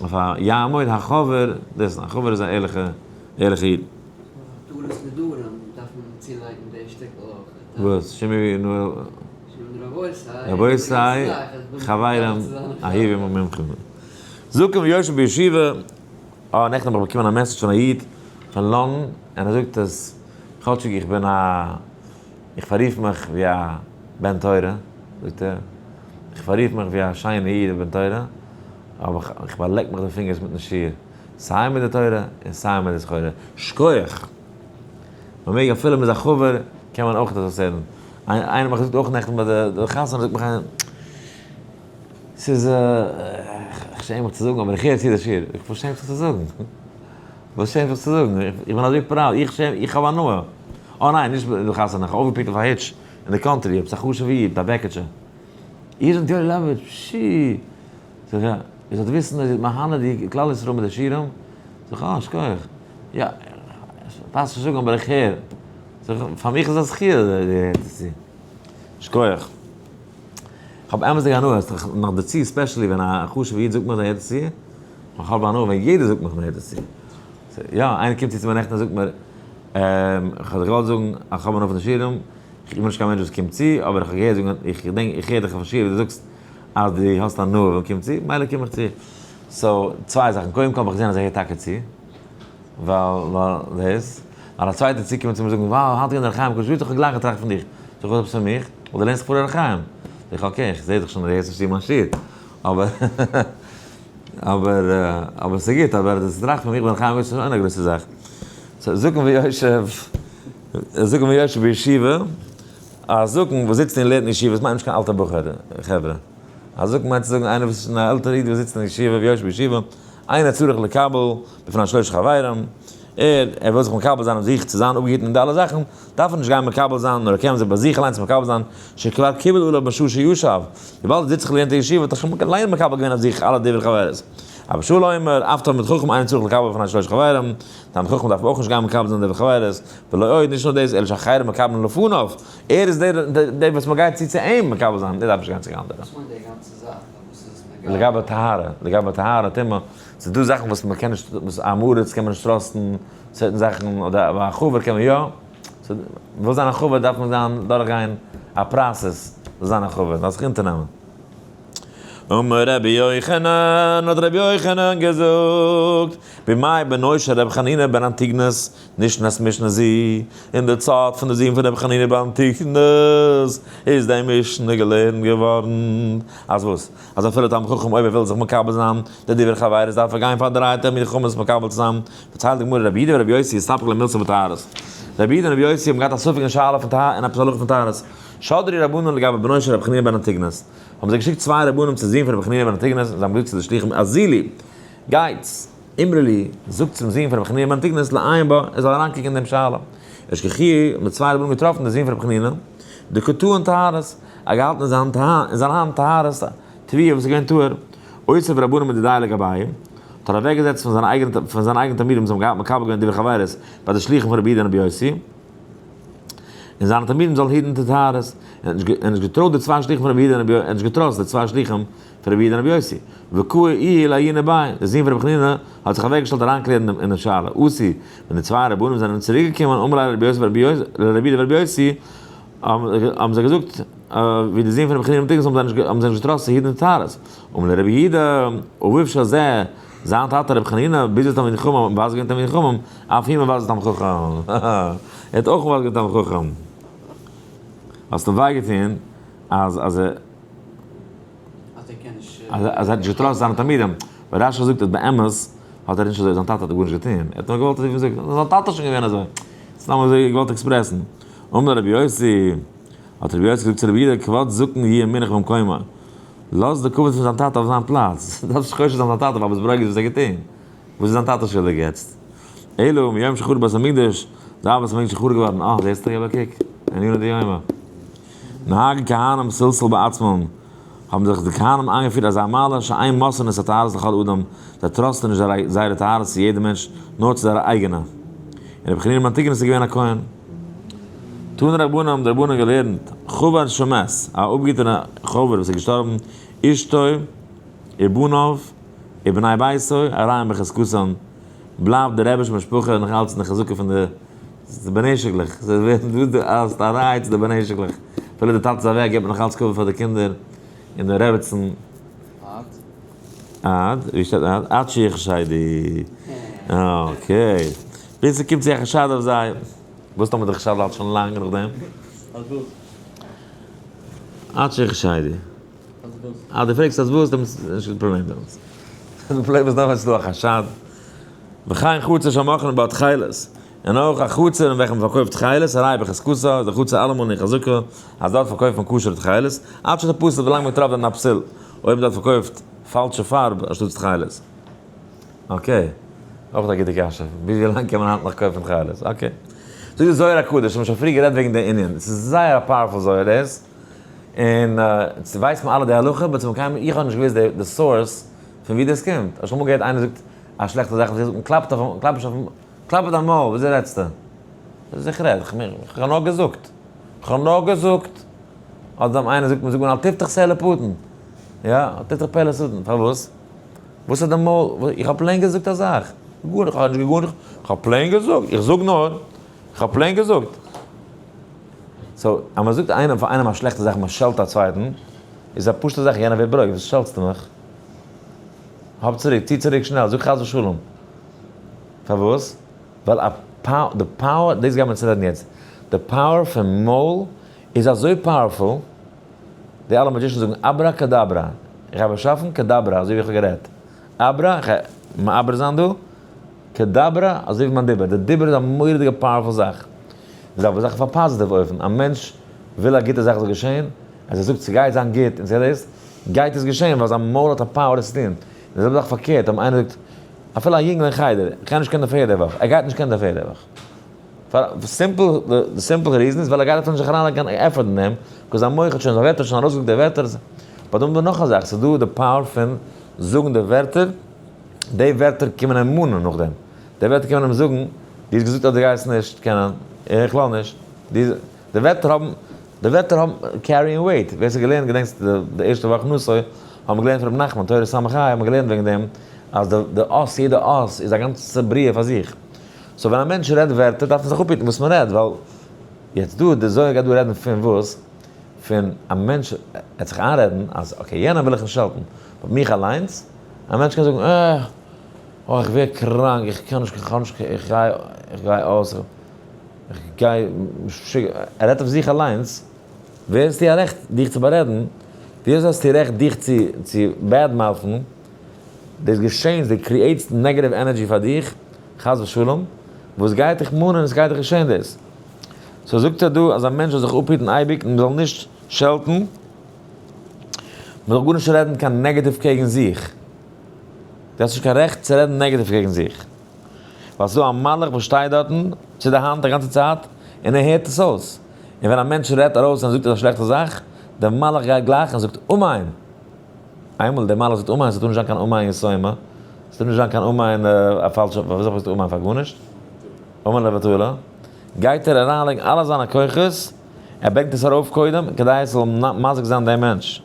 אויף א יעמוד החבר, דאס, א חבר איז א ערליכע, ערליכע איד. התרת נדרים דארף מען צולייגן די שטיקל אויך. וואס? שמעו נא רבותי חברים אהובים ומומחים. זקן ויושב בישיבה, אה נעכטן האב איך באקומען א message פון א איד פון לאנדאן, און ער זאגט אז כאטשיג איך בין א, איך פאררוף מיך ווי א בן תורה, זאגט ער, איך פאררוף מיך ווי א שיינע איד א בן תורה, אבער איך באלעק מיך די פינגערס מיטן שיעור, סיי מיט די תורה און סיי מיט די סחורה. שכוח! מען מעג אפילו מ'איז א חבר קען מען אויך דאס אסר'ן. איינער האט מיך געזאגט אויך נעכטן ביי די חתונה זאגט מיך איינער ס'איז איך שעם מיך צו זאגן אבער איך הער צו די שיעור, איך וואס שעמסט זיך צו זאגן? וואס שעמסט זיך צו זאגן? איך בין אזוי proud, איך שעם, איך האב הנאה. אה ניין, נישט ביי די חתונה, איך האב אויפגעפיקט אויף א היטש אין די country, עפעס א חשוב'ע איד מיט א בעקעטשע. איר זענט יואלי לעבאוויטש? פשי! זאג איך, יא. איר זאלט וויסן אז איר זענט מהנה די כלל ישראל מיט די שיעורים. זאג איך, אה, שכוח. יא, פאסט נישט זאגן אבער איך הער. זאג איך, פאר מיך איז א זכיה אז איר הערט עס צו. שכוח. כ'האב אמת'דיג הנאה, נאך דערצו especially ווען א חשוב'ע איד זאגט מיך ער הערט עס צו, איך האב הנאה ווען יעדער זאגט מיך מען הערט עס צו. יא, איינער קומט צו צו מיר נעכטן און זאגט מיר, איך האב דיך געוואלט זאגן אז כ'האב הנאה פון די שיעורים, איך בין נישט קיין מענטש וואס קומט צו, אבער איך האב געהערט זאגן, איך געדענק, איך הער דיך אויפן שיעור ווי דו זאגסט אז דו האסט הנאה ווען מ'קומט צו, מילא קום איך צו. so, צוויי זאכן, קודם כל האב איך געזען אז ער הערט טאקע צו, ווייל ווייל דאס, ווייל א צווייטער צוקומען צו מיר זאגן, wow, היינט איז געווען אור החיים הקדוש, ווי האט זיך גלייך געטראכט פון דיך? זאג איך, וואס עפעס פון מיך? ווייל דו לערנסט זיך פאר אור החיים. זאג איך, okay, איך זע דאך שוין אז דו הערסט נישט צו מיין שיעור. אבער אבער אבער ס'איז גוט, אבער דאס טראכט פון מיך ביים אור החיים הקדוש איז שוין א גרויסע זאך. so זקן ויושב, זקן ויושב בישיבה, א זקן וואס זיצט און לערנט אין ישיבה, דאס מיינט נישט קיין אלטע בחור, חברה. א זקן מיינט צו זאגן איינער וואס איז שוין א עלטערע איד וואס זיצט אין ישיבה ויושב בישיבה, אינו צריך לקבל בפני שלושה חברים, ער ער וויל זיך מקבל זיין אויף זיך צו זיין אפגעהיטן אין די אלע זאכן, דארף ער נישט גיין מקבל זיין, נאר ער קען זיך ביי זיך אליינס מקבל זיין, שכבר קיבל עליו בשעה שישב, וויבאלד ער זיצט זיך לערנט אין ישיבה האט ער שוין אליין מקבל געווען אויף זיך אלע דברי חברות. אבא שאול אומר, אף תלמיד חכם אינו צריך לקבל בפני שלושה חברים, תלמיד חכם דארף אויך נישט גיין מקבל זיין דברי חברות, ולא עוד, נישט נאר דאס, אלא שאחרים מקבלין לפניו, ער איז דער דער וואס מ'גייט צו צו אים מקבל זיין, ער דארף נישט גיין צו קיין אנדערע. וואס מיינט די גאנצע זאך? פארוואס איז עס נוגע? לגבי טהרה, לגבי טהרה, טומאה, ס'איז דא זאכן וואס מ'קען נישט, וואס עם הארץ קען מען נישט trust ן, certain זאכן, אדער א חבר קען מען יא, so מ'וויל זיין א חבר דארף מען זיין דורכגיין א process צו זיין א חבר, דארף זיך אונטערנעמען. אמר רבי יוחנן, האט רבי יוחנן געזאגט, בימי בנו של רבי חנינא בן אנטיגנוס, נשנית משנה זו, אין די צייט פון די זון פון רבי חנינא בן אנטיגנוס, איז די משנה געלערנט געווארן, אז וואס? אז אפילו תלמיד חכם אויב ער וויל זיך מקבל זיין די דברי חברו דארף ער גיין פאר דריי תלמידי חכמים עס מקבל צו זיין, פארציילט די גמרא רבי יהודה ורבי יוסי איסתפקא ליה מילתא בטהרות. רבי יהודה און רבי יוסי האבן געהאט א ספק אין שאלה פון טהרה אין עפעס הלכה פון טהרות. שדרו רבנן לגבי בנו של רבי חנינא בן אנטיגנוס. האבן זיי געשיקט צוויי רבנים צו זון פון רבי חנינא בן אנטיגנוס און זיי האבן געזאגט צו די שלוחים אזילו, גייטס, אמרו ליה, זאגט צום זון פון רבי חנינא בן אנטיגנוס לעיין בה, ער זאל אריינקוקן אין דעם שאלה. אשכחוהו, האבן די צוויי רבנים געטראפן די זון פון רבי חנינא, דקא טעין טהרות, ער האט געהאלטן אין זיין האנט טהרות, טביעה וואס איז געווען טהור. אותיב רבנן מדידיה לגבייהו, האט ער אוועקגעזעצט פון זיינע אייגענע פון זיינע אייגענע תלמידים וואס האבן געהאט מקבל געווען דברי חברות ביי די שלוחים פון רבי יהודה און רבי יוסי, און זיינע תלמידים זאלן היטן די טהרות, ער האט נישט געטרויט די צוויי שלוחים פון רבי יהודה און רבי ער האט נישט גע trust די צוויי שלוחים פון רבי יהודה און רבי יוסי. וקאי איהו לעיוני ביה, דער זון פון רבי חנינא האט זיך אוועקגעשטעלט אריינקלערן אין די שאלה. אתו, ווען די צוויי רבנים זענען צוריקגעקומען, אמר ליה רבי יוסי ורבי יוסי לרבי יהודה ורבי יוסי, האבן זיי געזאגט, ווי די זון פון רבי חנינא בן אנטיגנוס האבן זיי נישט גע trust צו היטן די טהרות. אמר ליה רבי יהודה, אביו של זה, זיין טאטע רבי חנינא, ביזי תלמידי חכמים, האט מבזה געווען תלמידי חכמים, אף הוא מבזה תלמיד חכם. ער האט אויך מבזה געווען תלמיד חכם. האסט אים וויי געטון אז אז ער. אז ער האט נישט גע trust זיינע תלמידים. ווייל רשי זאגט אז באמת האט ער נישט אזוי, זיין טאטע האט גארנישט געטון. ער האט נאר געוואלט אזוי ווי מ'זאגט, זיין טאטע איז שוין געווען אזוי. סתם אזוי געוואלט express ן. אמר רבי יוסי, האט רבי יוסי געזאגט צו רבי יהודה, כבוד זקן יהיה מונח במקומו. לאז די כבוד פון זיין טאטע אויף זיין פלאץ. דארפסט נישט חושד זיין זיין טאטע ווייל ביסט ברוגז וואס ער האט געטון. וואס איז זיין טאטע שולדיג יעצט? אלא מיום שחרב בית המקדש, זייט בית המקדש איז חרוב געווארן, אה, זעסטו, געב א קוק, ענינא דיומא. נהגו כהנים סלסול בעצמם, האבן זיך די כהנים איינגעפירט אזא מעלה שאין מוסרין את הטהרות לכל אדם, זיי trust ן נישט זייערע טהרות צו יעדע מענטש, נאר צו זייערע אייגענע. און רבי חנינא בן אנטיגנוס איז געווען א כהן. תנו רבנן האבן די רבנן געלערנט, חבר שמת, א אפגעהיטענע חבר וואס איז געשטארבן, אשתו ובניו ובני ביתו הרי הם בחזקתן, בלייבט די רבי'שע משפחה נאך אלץ אין די חזקה פון די בנשק'לעך, זיי ווערן דא אלס א ראי' צו די בנשק'לעך, אפילו די טאטע איז אוועק געבט מען נאך אלץ כבוד פאר די קינדער און די רעבעצן. עד? עד? ווי שטייט עד? עד שיחשדו. okay. ביז ס'קומט צו א חשד אויף זיי. וואס טאמער די חשד האלט שוין לאנג נאכדעם? אז וואס? עד שיחשדו. אז וואס? אה, דו פרעגסט אז וואס, דעמאלטס איז נישט קיין פראבלעם דעמאלטס. די פראבלעם איז נאר ווען ס'איז דא א חשד. וכן חצר שמוכרין בה תכלת. און אויך א חצר אין וועלכע מען פארקויפט תכלת, הרי בחזקתה, איז די חצר אלעמאל אין חזקה, אז דארט פארקויפט מען כשר'ע תכלת, עד שתפסל ווילאנג מען טרעפט דארטן א פסול, אויב מען דארט פארקויפט פאלשע פארב אנשטאטס תכלת. okay. אויך א גוטע קשיא. ביז ווי לאנג קען מען היינט נאך קויפן תכלת? okay. זאגט די זוהר הקדוש, האבן שוין פריער גערעדט וועגן די ענין, עס איז זייער א powerful זוהר דאס, און ווייסט מען אלע די הלכה, but צום איך האב נישט געוואוסט די source פון ווי דאס קומט. האסט שוין אמאל געהערט איינער זאגט א שלעכטע זאך, וואס ער זאגט, מען קלאפט אויף, קלאפ נישט אויפן, קלאפ אויף דיין מויל, וויאזוי רעדסטו? זאגט איך רעד, איך האב נאר געזאגט, איך האב נאר געזאגט. אדער איינער זאגט, מען זאגט אל תפתח פה לשטן, יא, אל תפתח פה לשטן, פארוואס? וואס האט די מויל, איך האב plain געזאגט א זאך, גארנישט, איך האב נישט גארנישט, איך האב plain געזאגט, איך זאג נאר, איך האב plain געזאגט. so, אז מען זאגט איינעם פאר איינעם א שלעכטע זאך, מען שעלט א צווייטן, איז א פשוטע זאך, יענער ווערט ברוגז, וואס שעלטסטו מיך? האב צוריק, צי צוריק שנעל, זאג חס ושלום. פארוואס? ווייל א power, די power, דאס גייט מען צו רעדן יעצט, די power פון מויל איז אזוי powerful, די אלע magicians זאגן אברא כדברא, איך האב באשאפן כדברא אזוי ווי איך האב גערעדט, אברא, איך גיי מעבר זיין דא, כדברא אזוי ווי מיין דיבור, די דיבור איז א מורא'דיגע powerful זאך, די זעלבע זאך אויף א positive אופן, א מענטש וויל א גוטע זאך זאל געשען, אז ער זאגט ס'גייט זיין גוט און ס'גייט דאס, גייט עס געשען ווייל זיין מויל האט א power עס צו טון, די זעלבע זאך פארקערט, אויב איינער זאגט, אפילו א יונגל אין חדר, איך גיי נישט קענען די פערד די וואך, ער גייט נישט קענען די פערד די וואך. פאר simple, די simple reason איז ווייל ער גייט אפילו נישט זיך אריינלייגן קיין effort אין דעם, because זיין מח האט שוין, זיין ווערטער האט שוין ארויסגעזאגט די ווערטער. but דא האבן מיר נאך א זאך, ס'איז דא די power פון זאגן די ווערטער, די ווערטער קומען אים מאנען נאכדעם. די ווערטער קומען אים זאגן, דו האסט געזאגט אז דו גייסט נישט קענען, איך וועל נישט. די ווערטער האבן, די ווערטער האבן carrying weight. ווער ס'האט געלערנט געדענקסט די ערשטע וואך נשא, האבן מיר געלערנט פון רבי נחמן, תורה ס"ה, האבן מיר געלערנט וועגן דעם, אז די אות, יעדע אות איז א גאנצע בריאה פאר זיך. so ווען א מענטש רעדט ווערטער דארף מען זיך אפהיטן וואס מען רעדט, ווייל יעצט דא, די זוהר גייט דא רעדן פון וואס? פון א מענטש עט זיך איינרעדן אז okay, יענעם וויל איך נישט שעלטן, but מיך אליינס, א מענטש קען זאגן אה, אה איך ווער קראנק, איך קען נישט, איך האב נישט, איך גיי, איך גיי אויס, איך גיי משוגע, ער רעדט אויף זיך אליינס, ווער האסטו א רעכט דיך צו בארעדן? ווי אזוי האסטו רעכט דיך צו צו bad mouth ן? דאס געשען, דו create סט negative energy פאר דיך, חס ושלום, וואס גייט דיך מאנען, עס גייט דיך געשען דאס. so זאגט ער דא אז א מענטש זאל זיך אפהיטן אייביג און מען זאל נישט שעלטן, מען זאל גארנישט רעדן קיין negative קעגן זיך, דו האסט נישט קיין רעכט צו רעדן negative קעגן זיך, ווייל ס'איז דא א מלאך וואס שטייט דארטן צו די האנט א גאנצע צייט און ער הערט עס אויס, און ווען א מענטש רעדט ארויס און זאגט א שלעכטע זאך, דער מלאך גייט גלייך און זאגט אמן! איינמאל דער מלאך זאגט אמן, ס'טאר נישט זיין קיין אמן יסומה, ס'טאר נישט זיין קיין אמן א פאלשע, פארוואס זאגסטו אמן פאר גארנישט? אמן לבטלה, גייט ער אריינלייגן אלע זיינע כוחות, ער ברענגט עס ארויף קודם כדי עס זאל מזיק זיין דעם מענטש.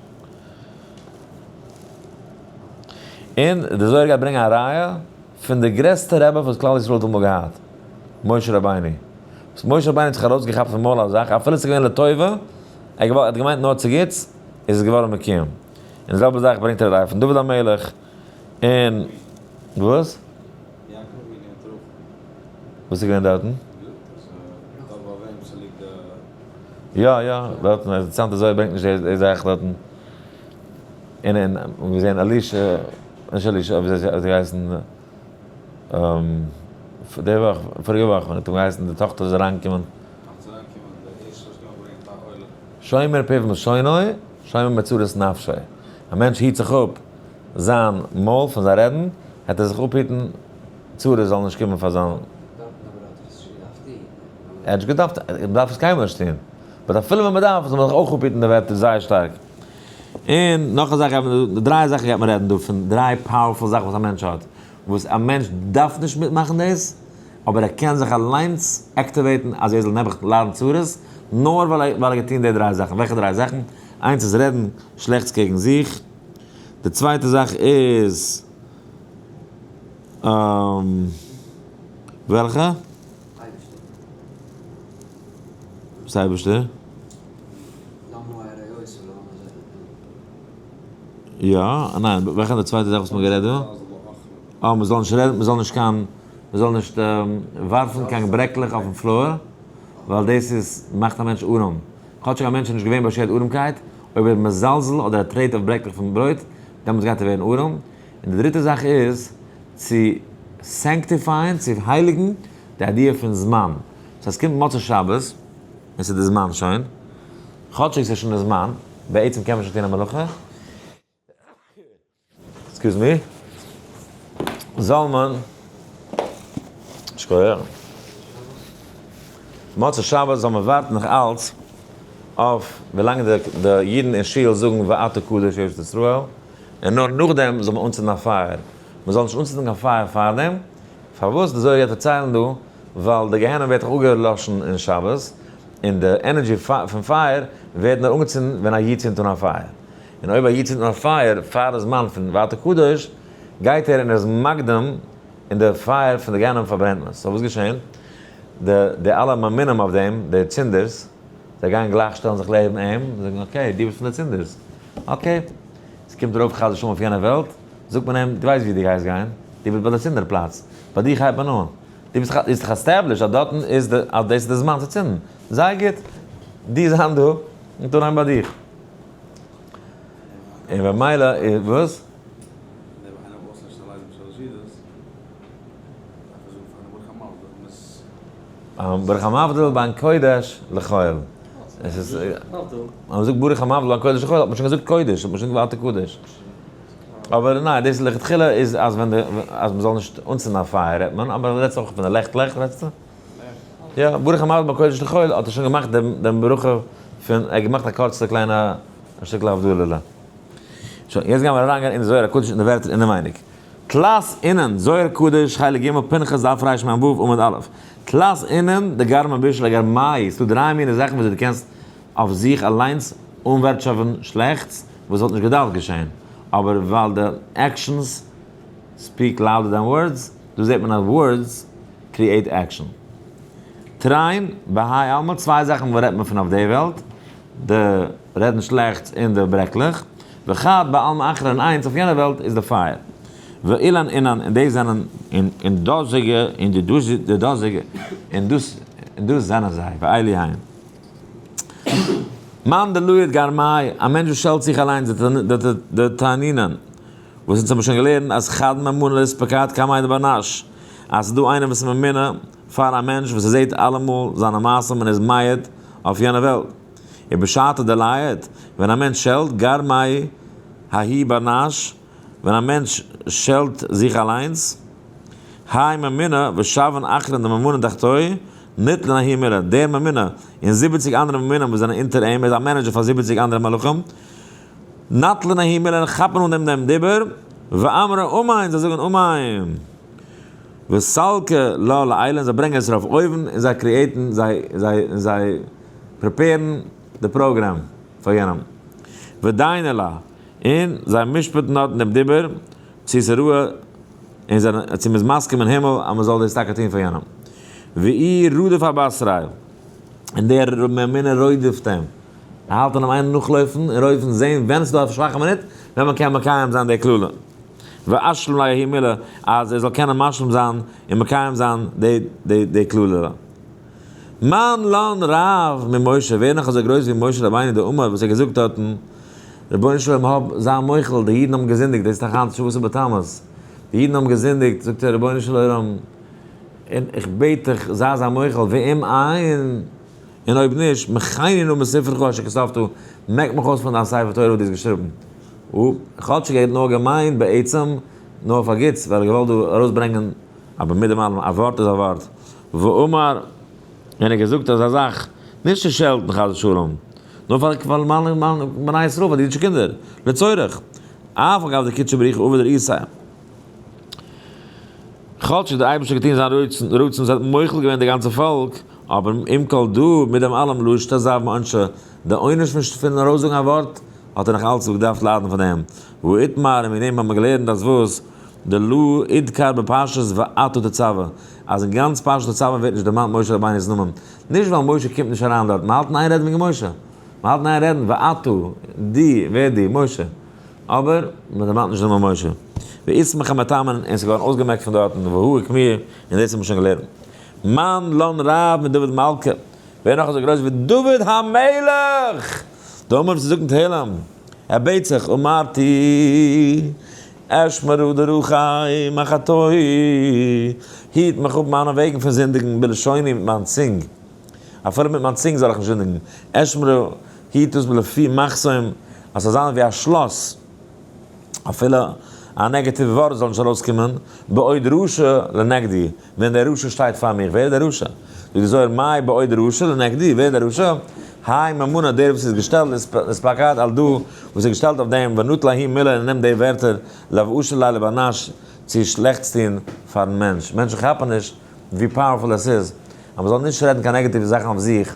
און די זוהר גייט ברענגען א ראיה פון די גרעסטע רבי וואס כלל ישראל האט אמאל געהאט, משה רבינו. וואס משה רבינו האט זיך ארויסגעכאפט פון מויל א זאך, אפילו עס איז געווען לטובה, ער האט געמיינט נאר צו גוטס, איז עס געווארן מקוים. און די זעלבע זאך ברענגט ער א ראיה פון דוד המלך, און וואס? וואס איז געווען דארטן? יא יא, דארטן, אינטערעסאנט אזוי ער ברענגט נישט די זאך דארטן. און און און געזען אלישע, נישט אלישע, אבער ווי האט ער געהייסן, די וואך, פאריגע וואך ווען האט אים געהייסן די טאכטער איז אריינגעקומען. שומר פיו מלשונו, שומר מצרות נפשו. א מענטש היט זיך אפ זיין מויל פון זיין רעדן, העט ער זיך אפהיטן צרות זאלן נישט קומען פאר זיין. דארטן אבער האט ער עס נישט געדארפט טון. ער האט נישט געדארפט, מען דארף עס קיינמאל נישט טון. but אפילו ווען מען דארף זאל מען זיך אויך אפהיטן די ווערטער זייער שטארק. און נאך א זאך גייט מען, דריי זאכן גייט מען רעדן דא, פון דריי powerful זאכן וואס א מענטש האט, וואס א מענטש דארף נישט מיטמאכן דאס, אבער ער קען זיך אליינס activate ן אז ער זאל נעבעך ליידן צרות, נאר ווייל ער ווייל ער האט געטון די דריי זאכן. וועלכע דריי זאכן? איינס איז רעדן שלעכטס קעגן זיך, די צווייטע זאך איז וועלכע? אייבערשטער. וואס אייבערשטער? יא, ניין, וועלכע איז די צווייטע זאך וואס מ'האט גערעדט דא? אה, מ'זאל נישט רעדן, מ'זאל נישט קיין, מ'זאל נישט ווארפן קיין ברעקלעך אויפן floor, ווייל דאס איז, מאכט א מענטש ארעם. כאטשיג א מענטש איז נישט געווען באשערט ארעמקייט, אויב ער איז מזלזל אדער ער טרעט אויף ברעקלעך פון ברויט, דעמאלטס גייט ער ווערן ארעם. און די דריטע זאך איז, צו sanctify ען, צו הייליגן, די idea פון זמן. סא עס קומט מוצאי שבת, און ס'איז די זמן שוין, כאטשיג ס'איז שוין די זמן, בעצם קען מען שוין טון א מלאכה, excuse me, זאל מען, שכוח, מוצאי שבת זאל מען ווארטן נאך אלץ אויף ווילאנג די אידן אין שול זאגן ואתה קדוש יושב ישראל, און נאר נאכדעם זאל מען אנצינדן א פייער, מען זאל נישט אנצינדן קיין פייער פארדעם, פארוואס די זוהר גייט דערציילן דא, ווייל די גיהנום ווערט דאך אפגעלאשן אין שבת, און די energy פון פייער ווערט נאר אנגעצינדן ווען א איד צינדט אן א פייער. און אויב א איד צינדט אן א פייער פאר די זמן פון ואתה קדוש, גייט ער און ער איז מקדים, און די פייער פון די גיהנום פארברענט מען. so וואס געשען? די די אלע מאמינים אויף דעם, די צינדערס, זיי גייען גלייך שטעלן זיך לעבן אים, און זאגן okay, דו ביסט פון די צינדערס. okay. עס קומט ארויף חס ושלום אויף יענע וועלט, זאגט מען אים, דו ווייסט וואו דו גייסט גיין, דו ביסט ביי די צינדער פלאץ, ביי דיך הייבט מען אן. דו ביסט דאך established אז דארטן איז די, אז דאס איז די זמן צו צינדן. זייער גוט. דו זיין דא, און טון איין ביי דיך. און במילא איז וואס? ברוך המבדיל בין קודש לחול. עס איז, אז מ'זאגט ברוך המבדיל בין קודש לחול האט מען שוין געזאגט קודש, האט מען שוין געוואלט קודש. אבער ניין, דאס לכתחילה איז אז ווען די, אז מ'זאל נישט אנצינדן א פייער רעדט מען, אבער רעדסט אויך פון די לעכטלעך רעדסטו? יא, ברוך המבדיל בין קודש לחול האט ער שוין געמאכט דעם דעם ברכה פון, ער האט געמאכט א קורצע קליינע שטיקל הבדלה'לע. שוין, יעצט גיימיר אריינגיין אין די זוהר הקדוש און די ווערטער אינעווייניג. תלת אינון, זוהר קדוש, חלק ג', פנחס דף רמ"ו עמוד א'. תלת אינון, דגרמי בישא לגרמיה, ס'דא דריי מיני זאכן וואס דו קענסט אויף זיך אליינס אנווערטשאפן שלעכטס וואס וואלט נישט געדארפט געשען, אבער ווייל די actions speak louder than words, דא זעט מען אז words create action. תרין, בהאי עלמא, צוויי זאכן וואס רעדט מען פון אויף די וועלט. די רעדן שלעכטס און די ברעקלעך, וחד בעלמא אחרא און איינס אויף יענע וועלט איז די פייער. ואילן אינן און דאס זענען און און דאזיגע און די די דאזיגע און דאס און דאס זענען זיי ואלו הן. מאן דלא גרמאי, א מענטש וואס שעלט זיך אליינס דתנינן, וואס אונז האבן שוין געלערנט אז חד ממנא לאספקת קמיה דבר נש, אז ס'איז דא איינער וואס איז ממונה פאר א מענטש וואס ער זעט אלעמאל זיינע מעשים און איז מעיד אויף יענע וועלט. ובשעתא דלייט, ווען א מענטש שעלט, גרמאי האי בר נש, ווען א מענטש שעלט זיך אליינס, האי ממונא ושבעין אחרין דממונא תחתוי, ניתלין ההיא מילה, דער ממונה און 70 אנדערע ממונים וואס זענען אונטער אים, ער איז א manager פאר 70 אנדערע מלאכים, נטלין ההיא מילה און כאפן אן דעם דעם דיבור, ואמרי אמן, זיי זאגן אמן. וסלקי לה לעילא, זיי ברענגען עס ארויף אויבן און זיי create ן, זיי זיי זיי prepare ן די פראגראם פאר יענעם. ודייני לה, און זיי משפט'ן דארטן דעם דיבור, צו עס איז ראוי און זענען, צו מ'איז מסכים אין הימל אז מ'זאל דאס טאקע טון פאר יענעם. ואי רודף אבתריה, און דער ממונה רודפ'ט אים, ער האלט אין אים איין נאכלויפן און רודפ'ן זען ווען עס איז דא א שוואכע מינוט, ווען מען קען מקיים זיין די קללה. ואשלים ליה ההיא מילה, אז ער זאל קענען משלים זיין און מקיים זיין די די די קללה. מאן לן רב ממשה, ווער נאך אזוי גרויס ווי משה רבינו דאמר וואס ער האט געזאגט דארטן, רבונו של עולם האב, זיי מוחל, די אידן האבן געזינדיגט, דאס איז דאך היינט שבעה עשר בתמוז, די אידן האבן געזינדיגט, זאגט ער, רבונו של עולם, און איך בעט דיך, זיי זיי מוחל, ואם אין, און אויב נישט, מחני נא מספרך אשר כתבת, מעק מיך אויס פון דיין ספר תורה וואס דו האסט געשריבן. כאטשיג ער האט נאר געמיינט בעצם נאר פאר גוטס, ווייל ער האט געוואלט דא ארויסברענגען, אבער מיט דעם אלעם, א ווארט איז א ווארט. ואמר, און ער האט געזאגט אזא זאך, נישט צו שעלטן חס ושלום, נאר פאר פאר בני ישראל, פאר די אידישע קינדער, לצורך, אף על גב דקודשא בריך הוא עבד רעיסה. כאטש דער אייבערשטער האט געטון זיין רצון, עס האט מוחל געווען די גאנצע פאלק, אבער עם כל דא, מיט דעם אלעם לא השתזב מעונשא, די עונש פון ארויסזאגן א ווארט, האט ער נאך אלץ געדארפט ליידן פון דעם. והא איתמר, און וועגן דעם האט מען געלערנט אז וואס? דלא אידכר בפרשת ואתה תצוה, אז אין גאנץ פרשת תצוה ווערט נישט דערמאנט משה רבינו'ס נאמען, נישט ווייל משה קומט נישט אריין דארט, מ'האלט אין איין רעדן וועגן משה, מ'האלט אין איין רעדן ואתה, דו, ווער דו? משה. אבער מען דערמאנט נישט נאמען משה. ואיסמך המטמון, און ס'איז געווארן אויסגעמעקט פון דארטן, והוא הקמיר, און דאס האט מען שוין געלערנט. מאן לן רב מדוד מלכא, ווער נאך אזוי גרויס ווי דוד המלך! דאמר וואס ער זאגט אין תהלים, ער בעט זיך, אמרתי, אשמרה דרכי מחטאי, היט מיך אפ מיינע וועגן פון זינדיגן, בלשוני מיט מיין צונג, אפילו מיט מיין צונג זאל איך נישט זינדיגן, אשמרה, היט דאס בלפי מחסום, אז ס'זאל זיין ווי א שלאס, אפילו א נעגאטיווע ווארט זאל נישט ארויסקומען, בעוד רשע לנגדי, ווען דער רשע שטייט פאר מיר, ווער איז דער רשע? זאגט די זוהר, מאי בעוד רשע לנגדי, ווער איז דער רשע? האי ממנא דער וואס איז געשטעלט אספקת על דא, וואס איז געשטעלט אויף דעם, ונטל ההיא מילה און נעמט די ווערטער, לאבאשא ליה לבר נש, צו שלעכטס טון פארן מענטש. מענטשן כאפן נישט ווי powerful עס איז, אז מ'זאל נישט רעדן קיין נעגאטיווע זאכן אויף זיך,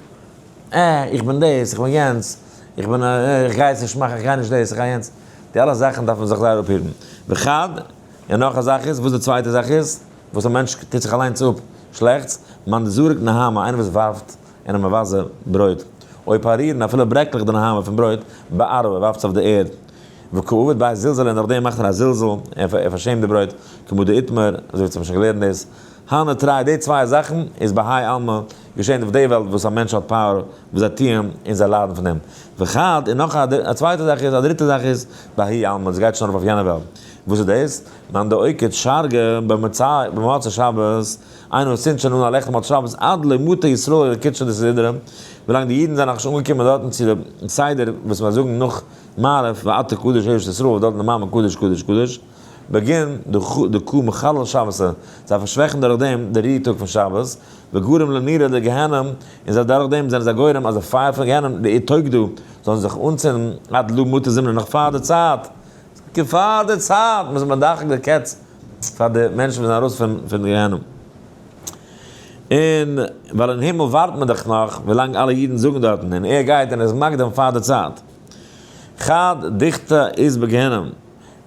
אה, איך בין דאס, איך בין יענץ, איך בין א, איך גיי עס נישט מאכן, איך גיי נישט דאס, איך גיי יענץ. די אלע זאכן דארף מען זיך זייער אפהיטן. וחד, און נאך א זאך איז, וואס די צווייטע זאך איז, וואס א מענטש טוט זיך אליינס אפ שלעכטס, מאן דזריק נהמא, איינער וואס ווארפט אין א מבזה ברויט, או פירורין אפילו ברעקלעך דנהמא פון ברויט, בארעא, ער ווארפט עס אויף די ערד, וקא עביד ביה זלזולא און נאכדעם מאכט ער א זלזול, ער פארשעמט די ברויט, כמה דאיתמר, אזוי ווי אונז האבן שוין געלערנט דאס, הני תרי, די צוויי זאכן איז בהאי עלמא געשען אויף די וועלט וואס א מענטש האט power וואס זיי טוען און זיי ליידן פון דעם. וחד, און נאך א צווייטע זאך איז, א דריטע זאך איז, בהאי עלמא, דאס גייט שוין ארויף אויף יענע וועלט. וואס איז דאס? מאן דאוקיד שרגא במוצאי שבת, איינער וואס צינדט שוין אן א לעכט מוצאי שבת עד לא מטו ישראל לקודשא דסדרא, ווילאנג די אידן זענען נאכנישט אנגעקומען דארטן צו די סדר וואס מיר זאגן נאך מעריב ואתה קדוש ה' ישראל וואס דארט איז די מאמר קדוש קדוש קדוש, בגין דקא מחלל שבתא, זיי פארשוועכן דורך דעם די רו טאג פון שבת, וגרם לנורא דגיהנום, און זיי דורך דעם זענען זיי גורם אז די פייער פון גיהנום לאיתוקדא זאלן זיך אנצינדן עד לא מטו זימנא נאך פאר די צייט, פאר די צייט, מ'איז מדחק די קץ פאר די מענטשן וואס זענען ארויס פון גיהנום. און ווייל אין הימל ווארט מען דאך נאך ווילאנג אלע אידן זאגן דארטן, און ער גייט און איז מקדים פאר די צייט. חד דוכתא איז בגיהנום.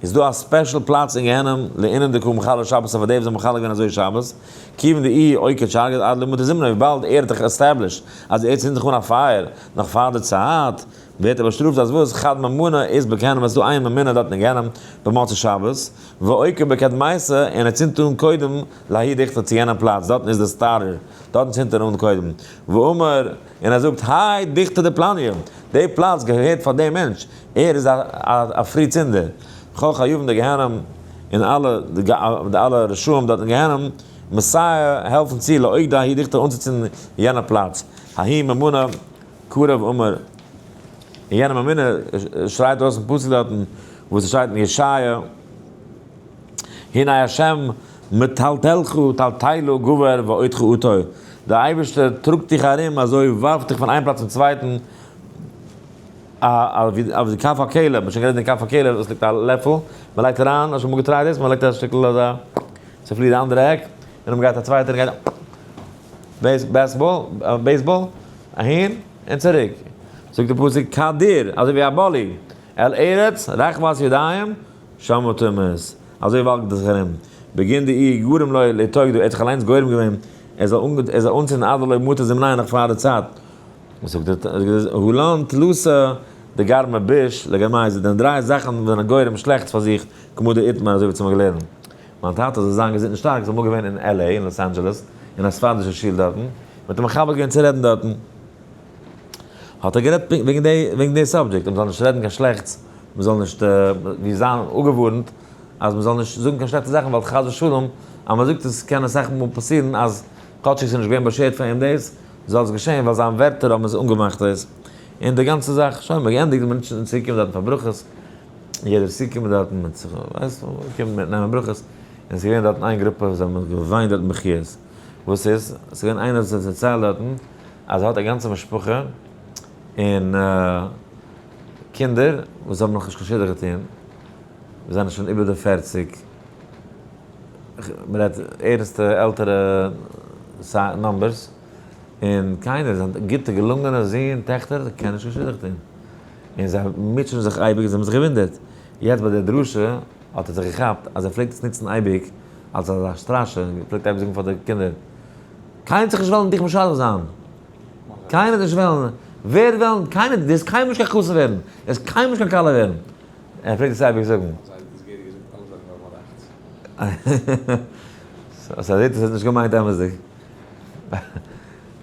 איז דא א special פלאץ אין גיהנום לענין דקא מחלל שבת אויף די וואס זענען מחלל געווען אזוי שבת, כיוון דאיהו אוקיד שארגא עד לא מטא זימנא וויבאלד ער האט דאך established אז ער צינדט זיך אן א פייער נאך פאר די צייט, ווערט ער באשטראפט אז וואס חד ממנא איז בגיהנום אז ס'דא איין ממונה דארט אין גיהנום במוצאי שבת, ואוקיד בקדמיתא און ער צינדט אן קודם לההוא דוכתא צו יענעם פלאץ דארטן איז די starter דארטן צינדט ער אן קודם, ואמר און ער זאגט האי דוכתא דפלניא די פלאץ געהערט פאר דעם מענטש ער איז א פרי צינדער, כל חייבין דגיהנום און אלע די אלע רשעים דארט אין גיהנום מסייע העלפן צו לאוקדי ההוא דוכתא אנצוצינדן יענע פלאץ, ההוא ממנא קרא ואמר, און יענע ממונה שרייט אויס אין פסוק דארטן וואס עס שטייט אין ישעיה, הנה השם מטלטלך טלטילו גבר ועודך אותו, דער אייבערשטער טראגט דיך ארום אזוי ווארפט דיך פון איין פלאץ צום צווייטן, אויף די כף הקלע, מ'האט שוין גערעדט אין כף הקלע, עס ליגט א לעפל, מען לייגט אריין, האסט שוין אמאל געטרייט דאס? מען לייגט א שטיקל אזא, ס'פליט די אנדערע עק, און אויב גייט א צווייטער גייט baseball, baseball, אהין און צוריק. זאגט די פסוק כדיר, אזוי ווי א באלי, אל ארץ רחבת ידיים שמה תמות, אזוי וואלגערט ער זיך ארום, בגין דאיהו גרים ליה לאתוקדא, ער האט זיך אליינס גורם געווען ער זאל אנצינדן עד דלא מטא זימניה נאך פאר די צייט. זאגט ער, הלן תלתא דגרמי ביש לגרמיה, זיי זענען דריי זאכן וואס זענען גורם שלעכטס פאר זיך, כמו דאיתמר אזוי ווי צו מיר געלערנט. מיין טאטע זאל זיין געזונט און שטארק איז אמאל געווען אין LA אין לאס אנדזשעלעס אין א ספרדישע שול דארטן, מען האט אים מכבד געווען צו רעדן דארטן, האט ער גערעדט פונקט וועגן די וועגן די subject, אז מען זאל נישט רעדן קיין שלעכטס, מען זאל נישט ווי זיין אפגעווארנט אז מען זאל נישט זאגן קיין שלעכטע זאכן ווייל חס ושלום אז מען זאגט עס קען אסאך מאל פאסירן אז כאטשיג ס'איז נישט געווען באשערט פאר אים דאס, זאל עס געשען ווייל זיין ווערטער האבן עס אנגעמאכט דאס, און די גאנצע זאך, שוין מ'האט געענדיגט, מ'איז נישט צוריקגעקומען דארטן פאר ברכות, יעדער איז צוגעקומען דארטן מיט זיך, ווייסט, קומט מיט נעמען ברכות, און עס איז געווען דארטן איין גרופע וואס האבן געוויינט דארטן בכיות, וואס איז? עס איז געווען איינער וואס האט דערציילט דארטן אז ער האט א גאנצע משפחה און קינדער וואס האבן נאכנישט קיין שידוך געטון, וואס זענען שוין איבער די פערציג, מען רעדט ערנסטע עלטערע numbers, און קיינער, זיינע גוטע געלונגענע זין טעכטער קענען נישט קיין שידוך טון, און זיי מוטשען זיך אייביג, זיי האבן זיך געוואונדערט, יעצט ביי די דרשה האט ער זיך געכאפט אז ער פלעגט עס נוצן אייביג אלס אזא סטראשע, ער פלעגט אייביג זאגן פאר די קינדער, קיינער וועט זיך נישט וועלן דיך משדך זיין, קיינער וועט נישט וועלן, ווער וועלן, קיינער, דו וועסט קיינמאל נישט קיין חתן ווערן, דו וועסט קיינמאל נישט קיין כלה ווערן, ער פלעגט עס אייביג זאגן. סאו זעט אויס ער האט נישט געמיינט אמת'דיג.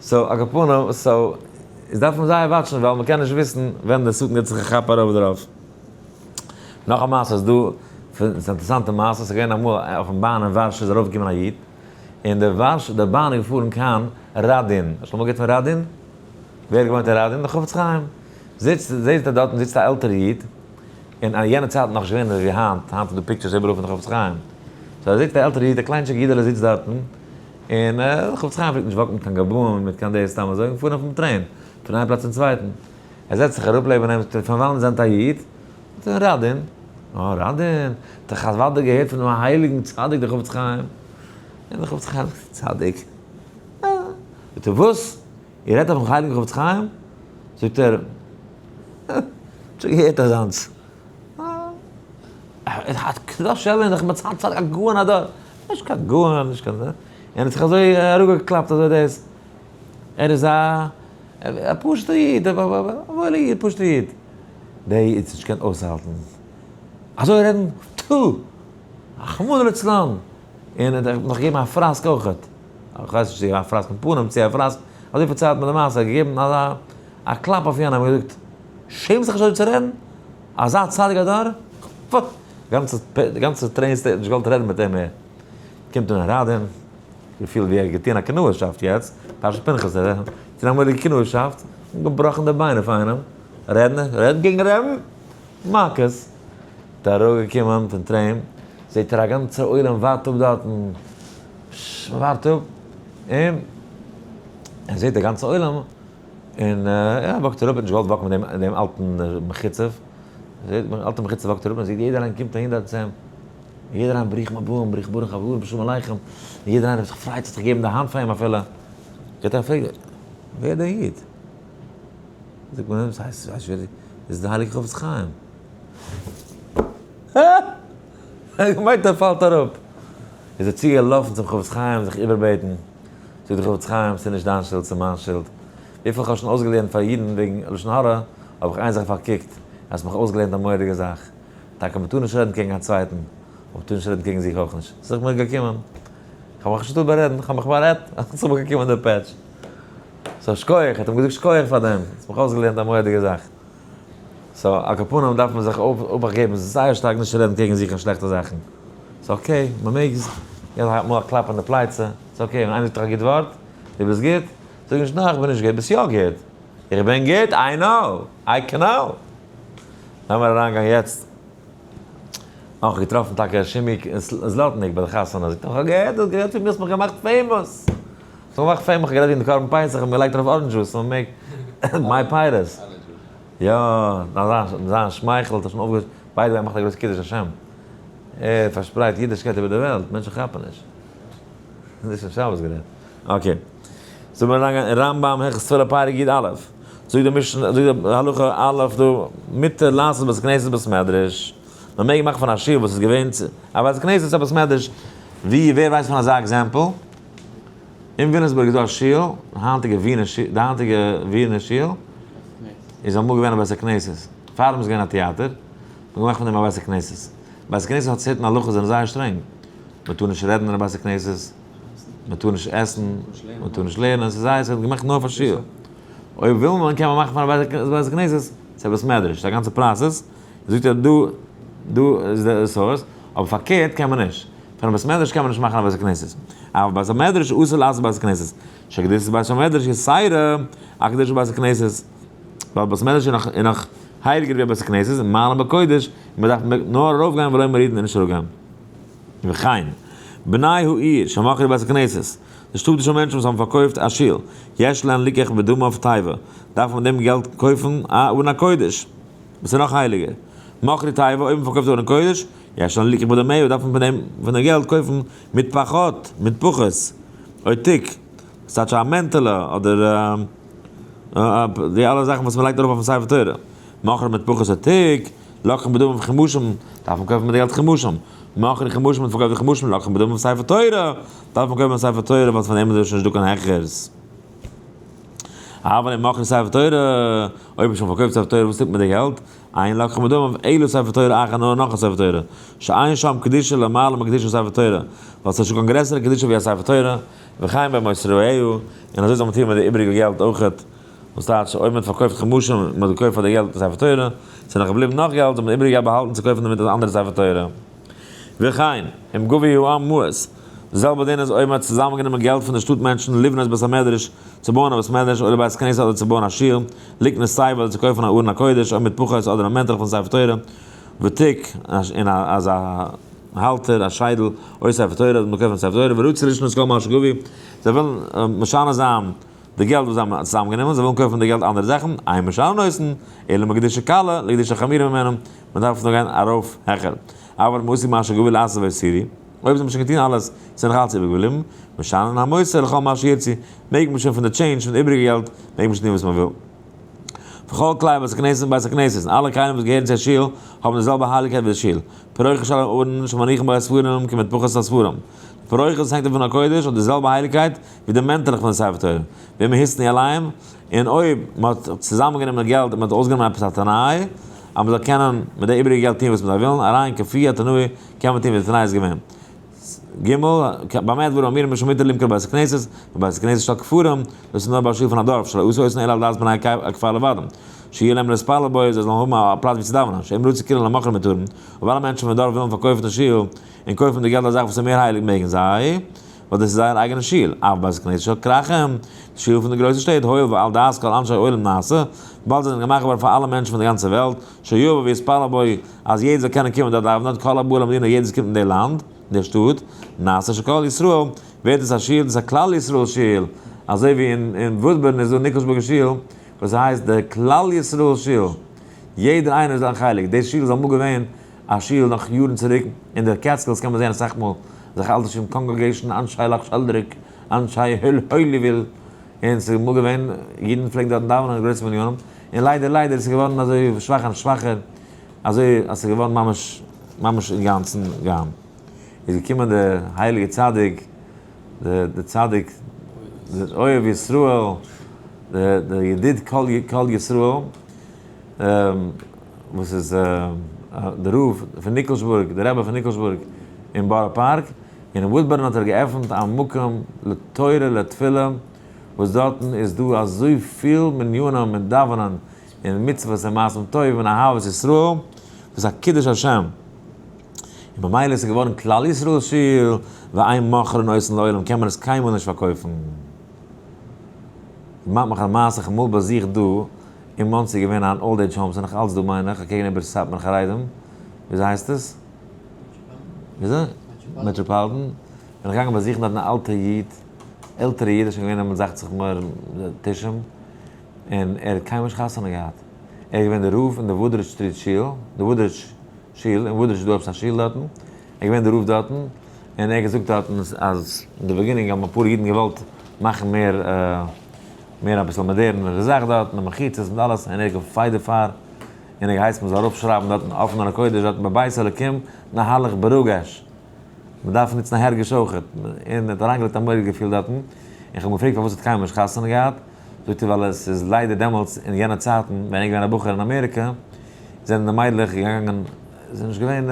so על כל פנים, so איז דארף מען זייער וואטשן ווייל מ'קען נישט וויסן ווען די שטן גיבט זיך א כאפ ארויף דערויף. נאך א מעשה איז דא, ס'איז א אינטערעסאנטע מעשה, ס'איז געווען אמאל אויפן באן אין ווארשע איז ארויפגעקומען א איד, און די ווארשע די באן איז געפארן קיין ראדין, האסט שוין אמאל געהערט פון ראדין? ווער האט געוואוינט אין ראדין? די חפץ חיים. זיצט זעהט ער דארטן זיצט א עלטערע איד, און אין יענע צייטן נאכנישט געווען אזוי ווי היינט, היינט איז דא pictures איבעראל פון די חפץ חיים. so ער זעהט א עלטערע איד, א קליינטשיג אידעלע זיצט דארטן, און חפץ חיים פלעגט נישט וואקן מיט קיין גבאים מיט קיין דאס סתם אזוי, געפארן אויפן train פון איין פלאץ צום צווייטן. ער זעצט זיך אראפ לעבן אים, זאגט ער, פון וואנעט זענט א איד? זאגט ער, ראדין. אה, ראדין? האט איך אוודאי געהערט פון דעם הייליגן צדיק דער חפץ חיים. און דער חפץ חיים זאגט, צדיק? אה. זאגט ער, וואס? איר רעדט אויפן הייליגן חפץ חיים? זאגט ער, אה, שוין געהערט אזאנס. אה, קדוש עליון, איך בין צדיק, א גאון הדור. נישט קיין גאון, נישט קיין, און ער האט זיך אזוי אראפגעקלאפט אזוי דאס. ער איז א א פשוט'ער איד, א וואוילער איד, פשוט'ער איד. דער איד האט נישט געקענט אויסהאלטן אזוי רעדן, טפו! רחמנא לצלן! און ער האט נאך געגעבן א פראסק אויכעט. איך ווייס נישט צו א פראסק אין פנים צו א פראסק, אזוי פארציילט מיר די מעשה, ער האט געגעבן אזא א קלאפ אויף יענעם און געזאגט, שעמסט זיך נישט אזוי צו רעדן? אזא צדיק הדור? פו! די גאנצע train station האט נישט געוואלט רעדן מיט אים מער. קומט אן ראדין, געפילט ווי ער האט געטון א קנאות'שאפט יעצט, פרשת פנחס, ער האט געטון א מורא'דיגע קנאות'שאפט, געבראכן די ביינער פאר איינעם, רעדן, רעדן קעגן רעבן, מכות. איז אראפגעקומען פון train, זעט ער א גאנצע עולם ווארט אפ דארטן, מען ווארט אפ, און ער זעט די גאנצע עולם, און ער וואקט אראפ, ער האט נישט געוואלט וואקן מיט דעם אלטן מחוצף, זעט דעם אלטן מחוצף וואקט אראפ, און זעט יעדער איינער קומט אהין דארט צו אים, יעדער איינער ברוכים הבאים, ברוך ברוך הבא, שלום עליכם, און יעדער איינער האט זיך געפרייט, האט זיך געגעבן די האנט פאר אים אפילו, געבט ער א פרעג, ווער איז דער איד? זאגט מען אים, וואס הייסט, ווייסט ווער דאס איז? דער הייליגער חפץ חיים. הא! ער האט געמיינט ער פאלט אראפ. איז ער צוגעלאפן צום חפץ חיים זיך איבערבעטן. זאגט דער חפץ חיים, ס'איז נישט דיין שולד, ס'איז מיין שולד. וויפיל איך האב שוין אויסגעלערנט פאר אידן וועגן לשון הרע, האב איך איין זאך פארקוקט, האסט מיך אויסגעלערנט א מורא'דיגע זאך. טאקע מ'טאר נישט רעדן קעגן א צווייטן, אבער מ'טאר נישט רעדן קעגן זיך אויך נישט. ס'איז מיר געקומען. כ'האב מיך נישט געטארט בארעדן, כ'האב מיך בארעדט, ס'איז מיר געקומען די פעטש. so שכוח, ער האט אים געזאגט שכוח פאר דעם, האסט מיך אויסגעלערנט א מורא'דיגע זאך. so על כל פנים דארף מען זיך אבאכט געבן זייער שטארק נישט צו רעדן קעגן זיך קיין שלעכטע זאכן. ס'איז okay, מען מעג געבן אמאל א קלאפ אין די פלייצע, ס'איז okay ווען איינער זאגט דיך א גוט ווארט, דו ביסט גוט, זאג נישט נאך איך בין נישט גוט, ביסט יא גוט, איך בין גוט, I know, I can know. לאמיר אריינגיין יעצט. אויך געטראפן טאקע שימי זלאטניק ביי די חתונה, זאגט ער, כ'האב געהערט דו האסט גערעדט פון מיר, האסט מיך געמאכט famous. האסט מיך געמאכט famous, כ'האב גערעדט וועגן די קרבן פסח, כ'האב געלייגט ארויף orange juice, און מ'מעג מי פירות. יא, זיין שמייכל האט שוין אויפגעהערט, by the way ער מאכט א גרויסע קידוש השם, ער פארשפרייט אידישקייט איבער די וועלט, מענטשן כאפן נישט. דאס איז שוין שבת גערעדט. okay. זאל מען אריינגיין אין רמב ם הלכות תפילה פרק י א. זאגט די משנה, זאגט די הלכה א' דא, מותר לעשות בית כנסת בית מדרש. מען מעג מאכן פון א שול וואס איז געווען א בית כנסת א בית מדרש. ווי, ווער ווייסט פון אזא example? אין וויליאמסבורג איז דא א שול, די היינטיגע ווינער שול, די היינטיגע ווינער שול, איז אמאל געווען א בית הכנסת. פארדעם איז געווען א טעאטער, מען האט געמאכט פון דעם א בית הכנסת. בית הכנסת האט certain הלכות זענען זייער שטרענג. מען טאר נישט רעדן אין א בית הכנסת, מען טאר נישט עסן, מען טאר נישט לערנען, ס'איז זייער, ס'איז געמאכט נאר פאר שול. אויב וויל מען קען מען מאכן פון א בית הכנסת צו א בית מדרש, ס'איז א גאנצע process, זאגט ער דא, דא איז די source, אבער פארקערט קען מען נישט. פון א בית מדרש קען מען נישט מאכן א בית הכנסת. אבל בית המדרש אסור לעשות בית הכנסת, שקדושת בית המדרש יתירה על קדושת בית הכנסת. ווייל בית מדרש איז נאך איז נאך הייליגער ווי א בית הכנסת, און מעלין בקודש, און מען דארף נאר ארויפגיין ולא מורידין און נישט אראפגיין. וכן, בני העיר שמכרו בית הכנסת, די שטאטישע מענטשן וואס האבן פארקויפט א שול, יש להן ליקח בדמיו תיבה, דארף מען מיט דעם געלט קויפן א ארון הקודש, וואס איז נאך הייליגער. מכרו תיבה, אויב מען פארקויפט ארון קודש, יש להן ליקח בדמיו, דארף מען פון דעם פון דעם געלט קויפן מטפחות, מטפחות, או תיק, ס'טייטש א מענטעלע, אדער די אלע זאכן וואס מען לייגט ארויף אויפן ספר תורה. מכרו מטפחות או תיק, לוקחין בדמיו חומשים, דארף מען קויפן מיט די געלט חומשים. מכרו חומשים און פארקויפט די חומשים, לוקחין בדמיו ספר תורה, דארף מען קויפן א ספר תורה ווייל פון דעם איז שוין נישטא קיין העכערס. אבל אם מכרו ספר תורה, אויב איז שוין פארקויפט ספר תורה וואס טוט מען מיט די געלט? אין לוקחין בדמיו אלא ספר תורה אחר נאר נאך א ספר תורה, שאין שם קדושה למעלה מקדושת ספר תורה, ווייל ס'איז נישטא קיין גרעסערע קדושה ווי א ספר תורה, וכן במותריה, און אזוי זאל מען טון מיט די איבעריגע געלט אויכעט. וואס טייטש אויב מען האט פארקויפט חומשים און מען האט געקויפט פאר די געלט א ספר תורה, ס'איז נאך געבליבן נאך געלט, זאל מען איבעריגע געלט באהאלטן צו קויפן דערמיט אן אנדערע ספר תורה. וכן, אם גבו העם מעות, די זעלבע דין איז אויב מען האט צוזאמענגענומען געלט פון די שטאט מענטשן לבנות בית המדרש, צו בויען א בית מדרש אדער בית כנסת אדער צו בויען א שול, לקנות תיבה אדער צו קויפן א ארון הקודש או מטפחות אדער א מענטעלע פון ספר תורה, ותיק, און אזא האלטער, א שיידל, או ספר תורה, אדער מען קויפן א ספר תורה, ורצו לשנות כל מה שגבו, זיי ווילן משנה זיין די געלט וואס זיי האבן צוזאמגענומען, זיי ווילן קויפן די געלט אנדערע זאכן, אין משנין אותן, אלא מקדושה קלה לקדושה חמורה ממנה, מען דארף נאר גיין ארויף העכער. אבל אם עשו מה שגבו לעשות והותירו, אויב זיי האבן שוין געטון אלעס, איז נאך אלץ איבערגעבליבן, משנין המותר לכל מה שירצו, מעג מען שוין פון די change פון די איבעריגע געלט, מעג מען שוין טון וואס מען וויל. וכל כלי בית הכנסת בית הכנסת, און אלע כלים וואס געהערן צו א שול, האבן די זעלבע הייליגקייט ווי די שול. פרוכת שעל הארון שמניחין בה הספרים כמטפחות הספרים. די פרוכת וואס הענגט אויף ארון הקודש האט די זעלבע הייליגקייט ווי די מענטעלעך פון די ספר תורה, ואם התנו עליהם, און אויב מען האט צוזאמענגענומען געלט און מען האט אויסגענומען עפעס א תנאי, אז מען זאל קענען מיט די איבעריגע געלט טון וואס מען זיי ווילן, הרי כפי התנאי קען מען טון ווי די תנאי איז געווען. ג. במה דברים אמורים שמותר למכור בית הכנסת, בבית הכנסת של כפרים, דאס איז נאר ביי א שול פון א דארף, שלא עשו אותן אלא על דעת בני הכפר לבדם, שיהיה להם להתפלל בו, זיי זאלן האבן א פלאץ ווי צו דאווענען, שאם רצו כולן למכרו מותרין, אויב אלע מענטשן פון דארף ווילן פארקויפן די שול, און קויפן די געלט א זאך וואס איז מער הייליג מעגן זיי, ווייל דאס איז זייער אייגענע שול, אף בית הכנסת של כרכים, די שול פון די גרויסע שטעט, הואיל ועל דעת כל אנשי עולם נעשה, וויבאלד זיי זענען געמאכט געווארן פאר אלע מענטשן פון די גאנצע וועלט, שיבוא ויתפלל בו, אז יעדער זאל קענען קומען דארט דאווענען, כל הבא למדינה, יעדער וואס קומט אין די לאנד, אין די שטאט, נעשה של כל ישראל, ווערט עס א שול, דאס איז א כלל ישראל שול, אזוי ווי אין וואודבורן איז דא ניקלשבורגער שול, וואס הייסט די כלל ישראל שול, יעדער איינער איז דא א חלק, די שול איז אמאל געווען א שול נאך יארן צוריק, אין די קעטסקילס קען מען זען אסאך מאל אזעלכע אלטע שולן, congregation, אנשי לאך שעלדריק, אנשי הוליוויל, און ס'איז אמאל געווען, אידן פלעגן דארטן דאווענען אין גרויסע מניינים, און ליידער ליידער איז עס געווארן אזוי שוואכער און שוואכער, אזוי אז ס'איז געווארן ממש ממש אינגאנצן gone. איז געקומען דער הייליגער צדיק, דער צדיק, דער אוהב ישראל, דער ידיד כל ישראל, וואס איז דער רב פון ניקלשבורג, דער רבי פון ניקלשבורג אין בארא פארק, און אין וואודבארן האט ער געעפנט א מקום לתורה לתפילה, וואס דארטן איז דא אזויפיל מנינים און דאווענען און מצוות און מעשים טובים און אהבת ישראל, וואס איז א קידוש השם. און ממילא איז עס געווארן כלל ישראל שול, ואין מוכרין אותן לעולם, קען מען עס קיינמאל נישט פארקויפן. דערמאנט מיך א מעשה, איך האב אמאל באזוכט דא אין מאנסי, געווען אן old age home, ס'איז נאך אלץ דא מיין איך, אקעגן איבער סאטמאר חרדים, וויאזוי הייסט עס? וויאזוי? מעטראפאליטן. בין איך געגאנגען באזוכן דארטן א אלטע איד, עלטערע איד, ער איז שוין געווען אמאל זאכט זיך מער תשעים, און ער האט קיינמאל נישט חתונה געהאט. ער איז געווען דער רב אין די וואודרידזש סטריט שול, די וואודרידזש שול, אין וואודרידזש איז דא עפעס א שול דארטן, ער איז געווען דער רב דארטן, און ער האט געזאגט דארטן אז אין די beginning האבן אפאר אידן געוואלט מאכן מער מער אביסל מאדערנערע זאך דארטן, מחיצות מיט אלעס, און ער האט גע fight דערפאר, און ער האט געהייסן מען זאל ארויפשרייבן דארטן אויפן ארון הקודש דארטן בבית אלוקים נהלך ברגש, מען דארף נוצן א הרגש אויכעט, און ער האט אריינגעלייגט א מורא'דיגע געפיל דארטן, און איך האב אים געפרעגט פארוואס ער האט קיינמאל נישט חתונה געהאט, זאגט ער ווייל עס איז ליידער דעמאלטס אין יענע צייטן ווען ער איז געווען א בחור אין אמעריקע זענען די מיידלעך געגאנגען ס'איז נישט געווען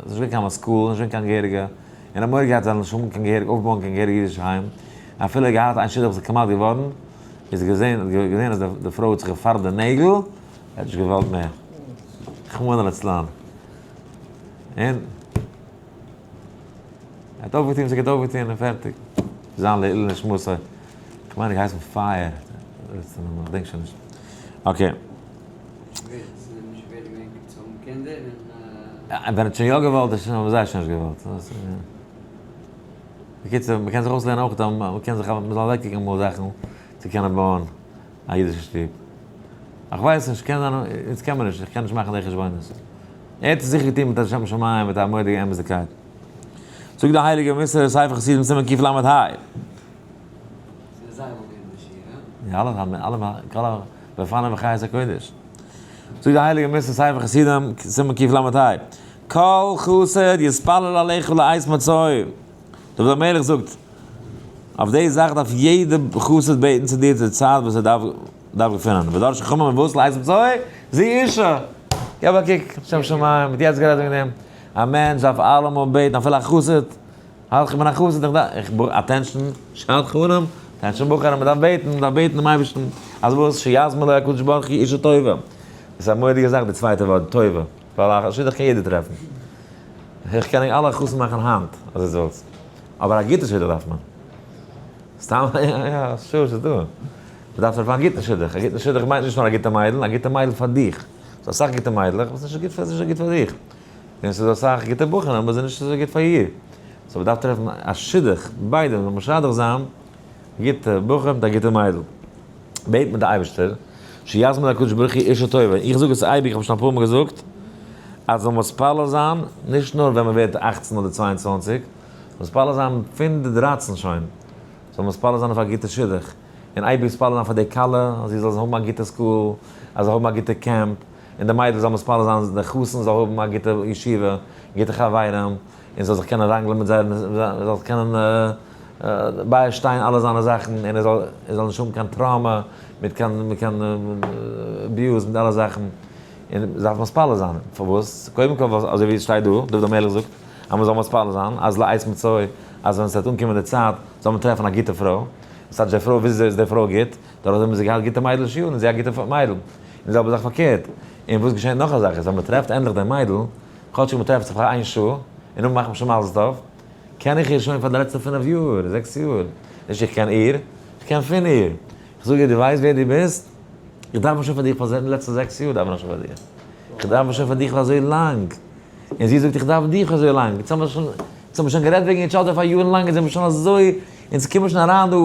ס'איז נישט געווען קיין school נישט געווען קיין געהעריגע און האט מורא געהאט זיי זאלן נישט האבן קיין געהעריג אויפבויען קיין געהעריגע אידישע היים אפילו ער האט געהאט איין שידוך וואס איז כמעט געווארן איז געזען האט געזען אז די פרוי האט זיך געפארבט די נעגל ער האט נישט געוואלט מער רחמנא לצלן און. ער האט אויפגעטון וואס ער האט אויפגעטון און פערטיג. זיין לעילוי נשמתו. כ'מיין ער געהייסן פייער. כ'דענק שוין נישט. Okay. ווען ער האט שוין יא געוואלט איז שוין האבן זיי שוין נישט געוואלט. בקיצור, מ'קען זיך אויסלערנען אויך אז מ'קען זיך מ'זאל אוועקקוקן אמאל זאכן צו קענען בויען א אידישע שטוב. כ'ווייס נישט, קען זיין, אונז קען מען נישט, איך קען נישט מאכן די חשבונות. ער האט עס זיכער געטון מיט א שם שמים מיט א מורא'דיגע אמת'דיגקייט. זאגט די הייליגע מוסר ספר חסידים סימן קל"ה. ס'איז זייער אמאל געווען די שיעור, הא? יא אלע האבן אלע כל ה בפנים וחיות הקודש. זאגט די הייליגע מוסר ספר חסידים סימן קל"ה. כל חסיד יתפלל עליך לעת מצוא. דוד המלך זאגט, אויף די זאך דארף יעדע חסיד בעטן צו דיר צו די צייט וואס ער דארף דארף געפינען, ודרשו חכמים וואס לעת מצוא זו אשה. געב א קוק, שם שמים, מ'האט יעצט גערעדט וועגן דעם, א מענטש דארף אלעמאל בעטן אפילו א חסיד, האלט איך בין א חסיד, איך דארף, איך ברויך attention, שדכנים, attention בחורים, מ'דארף בעטן, מ'דארף בעטן דעם אייבערשטן, אז וואס, שיזמין לו הקדוש ברוך הוא אשה טובה. דאס איז א מורא'דיגע זאך די צווייטע ווארט, טובה, ווייל א שידוך קען יעדער טרעפן. איך קען ענק אלע חתן מאכן היינט אז עטס ווילטס. אבער א גוטע שידוך דארף מען. סתם יא יא sure ס'איז דא. מ'דארף טרעפן א גוטן שידוך. א גוטן שידוך מיינט נישט נאר א גוטע מיידל, א גוטע מיידל פאר דיך. ס'דא אסאך גוטע מיידלעך וואס נישט גוט פאר נישט גוט פאר דיך. און ס'איז דא אסאך גוטע בחורים וואס זענען נישט אזוי גוט פאר איר. so מ'דארף טרעפן א שידוך, ביידע זאלן משדך זיין גוטע בחור מיט א גוטע מיידל. בעט מען די אייבערשטער שיזמין הקדוש ברוך הוא אשה טובה, איך זאג עס אייביג, איך האב שוין אפאר מאל געזאגט, אז זאל מתפלל זיין, נישט נאר ווען מען ווערט 18 אדער 22, מתפלל זיין פון די 13 שוין, זאל מתפלל זיין אויף א גוטע שידוך, און אייביג מתפלל זיין פאר די כלה, אז זי זאל האבן א גוטע school, אז זי זאל האבן א גוטע קעמפ, און די מיידל זאל מתפלל זיין, די חתן זאל האבן א גוטע ישיבה, גוטע חברים, און זאל זיך קענען ראנגלען מיט זיי, זאל זיך קענען ביישטיין אלע זיינע זאכן, און ער זאל ער זאל נישט האבן קיין trauma מיט קיין מיט קיין abuse מיט אלע זאכן, און מ'דארף מתפלל זיין, פארוואס? קודם כל ווייל אזוי ווי עס שטייט דא, דוד המלך זאגט אז מ'זאל מתפלל זיין אז לעת מצוא, אז ווען ס'וועט אנקומען די צייט זאל מען טרעפן א גוטע פרוי, וואס טייטש די פרוי, וויאזוי איז די פרוי גוט? דורך דעם וואס זי געהאט גוטע מיידלשע יארן איז זי א גוטע מיידל, און די זעלבע זאך פארקערט, און וואס געשעט נאך א זאך איז ווען מ'טרעפט ענדליך די מיידל, כאטשיג מ'טרעפט זיך פאר איין שעה, און נאכדעם מאכט מען שוין מזל טוב, קען איך איר שוין פאר די לעצטע פינף יאר, זעקס יאר. נישט איך קען איר, איך קען פון איר. איך זאג איר, דו ווייסט ווער דו ביסט? איך דארף מיך שוין פאר דיך פאר די לעצטע זעקס יאר דארף איך שוין פאר דיר. איך דארף מיך שוין פאר דיך פאר אזוי לאנג. און זי זאגט, איך דארף דיך פאר אזוי לאנג. יעצט האבן מיר שוין, יעצט האבן מיר שוין גערעדט וועגן each other פאר יארן לאנג, אונז זעמיר שוין אזוי, אונז קומען שוין אריין דא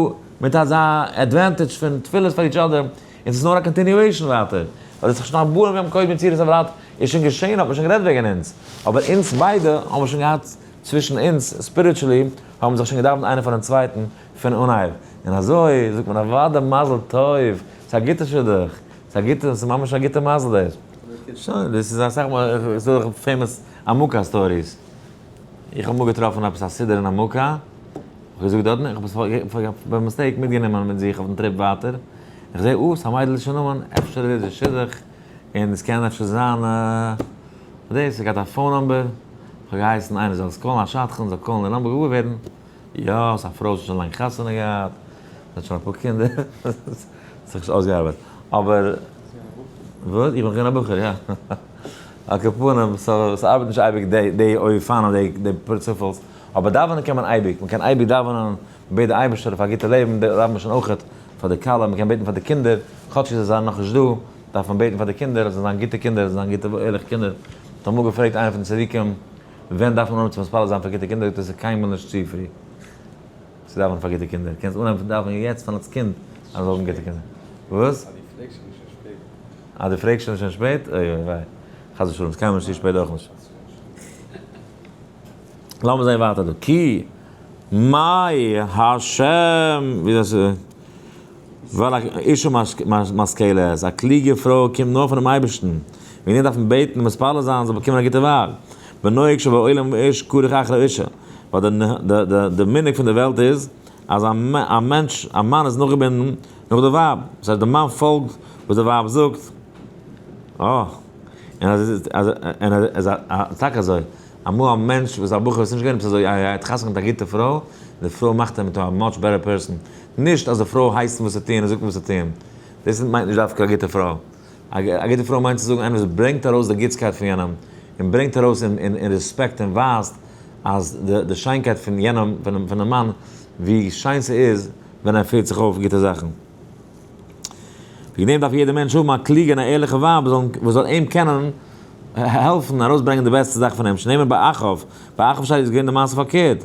מיט אזא advantage פון תפילות פאר each other, און ס'איז נאר א continuation ווייטער. ווייל עס איז שוין א בורא וועם קודם יצירת הוולד איז שוין געשען, האט מען שוין גערעדט וועגן אונז. אבער אונז ביידע האבן שוין געהאט צווישן אונז spiritually האבן זיך שוין געדאווענט איינער פארן צווייטן פון אנהייב, און אזוי זאגט מען אוודאי מזל טוב, ס'איז א גוטע שידוך, ס'איז א גוטע, ס'איז ממש א גוטע מזל דאס. שוין, דאס איז אסאך מאל, ס'איז דא דאך famous עמוקה stories. איך האב אמאל געטראפן עפעס א סידור אין עמוקה, איך האב געזאגט דארטן, איך האב עס by mistake מיטגענומען מיט זיך אויפן trip ווייטער, איך זע, אה, ס'איז א מיידלישע נאמען, אפשר איז דאס די שידוך, און עס קען אפשר זיין דאס, איך האב געהאט א phone number, איך האב געהייסן איינער זאל עס call ן, א שדכן זאל call ן די number געוואר ווערן, יא, ס'איז א פרוי, זי האט שוין לאנג חתונה געהאט, זי האט שוין אפאר קינדער, ס'האט זיך נישט אויסגעארבעט, אבער. וואס? איך בין געווען א בחור, יא. על כל פנים, so ס'ארבעט נישט אייביג די אופן אדער די principles, אבער דאווענען קען מען אייביג, מ'קען אייביג דאווענען, מ'בעט די אייבערשטער אויף א גוטע לעבן, דארף מען שוין אויכעט פאר די כלה, מ'קען בעטן פאר די קינדער, כאטשיג זיי זענען נאכנישט דא, דארף מען בעטן פאר די קינדער אז זיי זאלן זיין גוטע קינדער, זיי זאלן זיין גוטע ערליכע קינדער. האט אמאל געפרעגט איינער פון די צדיקים, ווען דארף מען אנהויבן צו מתפלל זיין פאר גוטע קינדער, זאגט ער, ס'איז קיינמאל נישט צו פרי צו דאווענען פאר גוטע קינדער, קענסט אנהויבן פון דאווענען יעצט פון אלס קינד אז זאל האבן גוטע קינדער. וואס? אז דו פרעגסט שוין שוין שפעט. אז דו פרעגסט שוין שוין שפעט? אוי אוי וויי. חס ושלום, ס'איז קיינמאל נישט צו שפעט אויך נישט. לאמיר זען ווייטער דא. כי מאי השם, ווי דאס איז, ווייל א אישה משכלת, א קלוגע פרוי קומט נאר פונעם אייבערשטן, וועגן דעם דארף מען בעטן און מתפלל זיין זאל באקומען א גוטע ווייב, ונוהג שבעולם איש כרוך אחרי אישה, ווייל די מנהג פון די וועלט איז אז א מענטש, א מאן איז נאכגעבינדן נאך די ווייב, דאס הייסט די מאן פאלגט וואס די ווייב זאגט, אה, און אז טאקע אזוי, אמאל א מענטש וואס א בחור וואס איז נישט געווען עפעס אזוי, ער האט חתונה מיט א גוטע פרוי, די פרוי מאכט אים into a much better person, נישט אז די פרוי הייסט אים וואס צו טון און זאגט אים וואס צו טון, דאס מיינט נישט דווקא א גוטע פרוי, א גוטע פרוי מיינט צו זאגן איינער וואס ברענגט ארויס די גוטסקייט פון יענעם, און ברענגט ארויס און respect און ווייזט אז די שיינקייט פון יענעם, פונעם מאן, ווי שיין ס'איז ווען ער פירט זיך אויף גוטע זאכן. וועגן דעם דארף יעדער מענטש האבן א קלוגע און א ערליכע ווייב וואס זאל אים קענען העלפן ארויסברענגען די בעסטע זאך פון אים, שנאמר ביי אחאב, ביי אחאב שטייט איז געווען די מעשה פארקערט,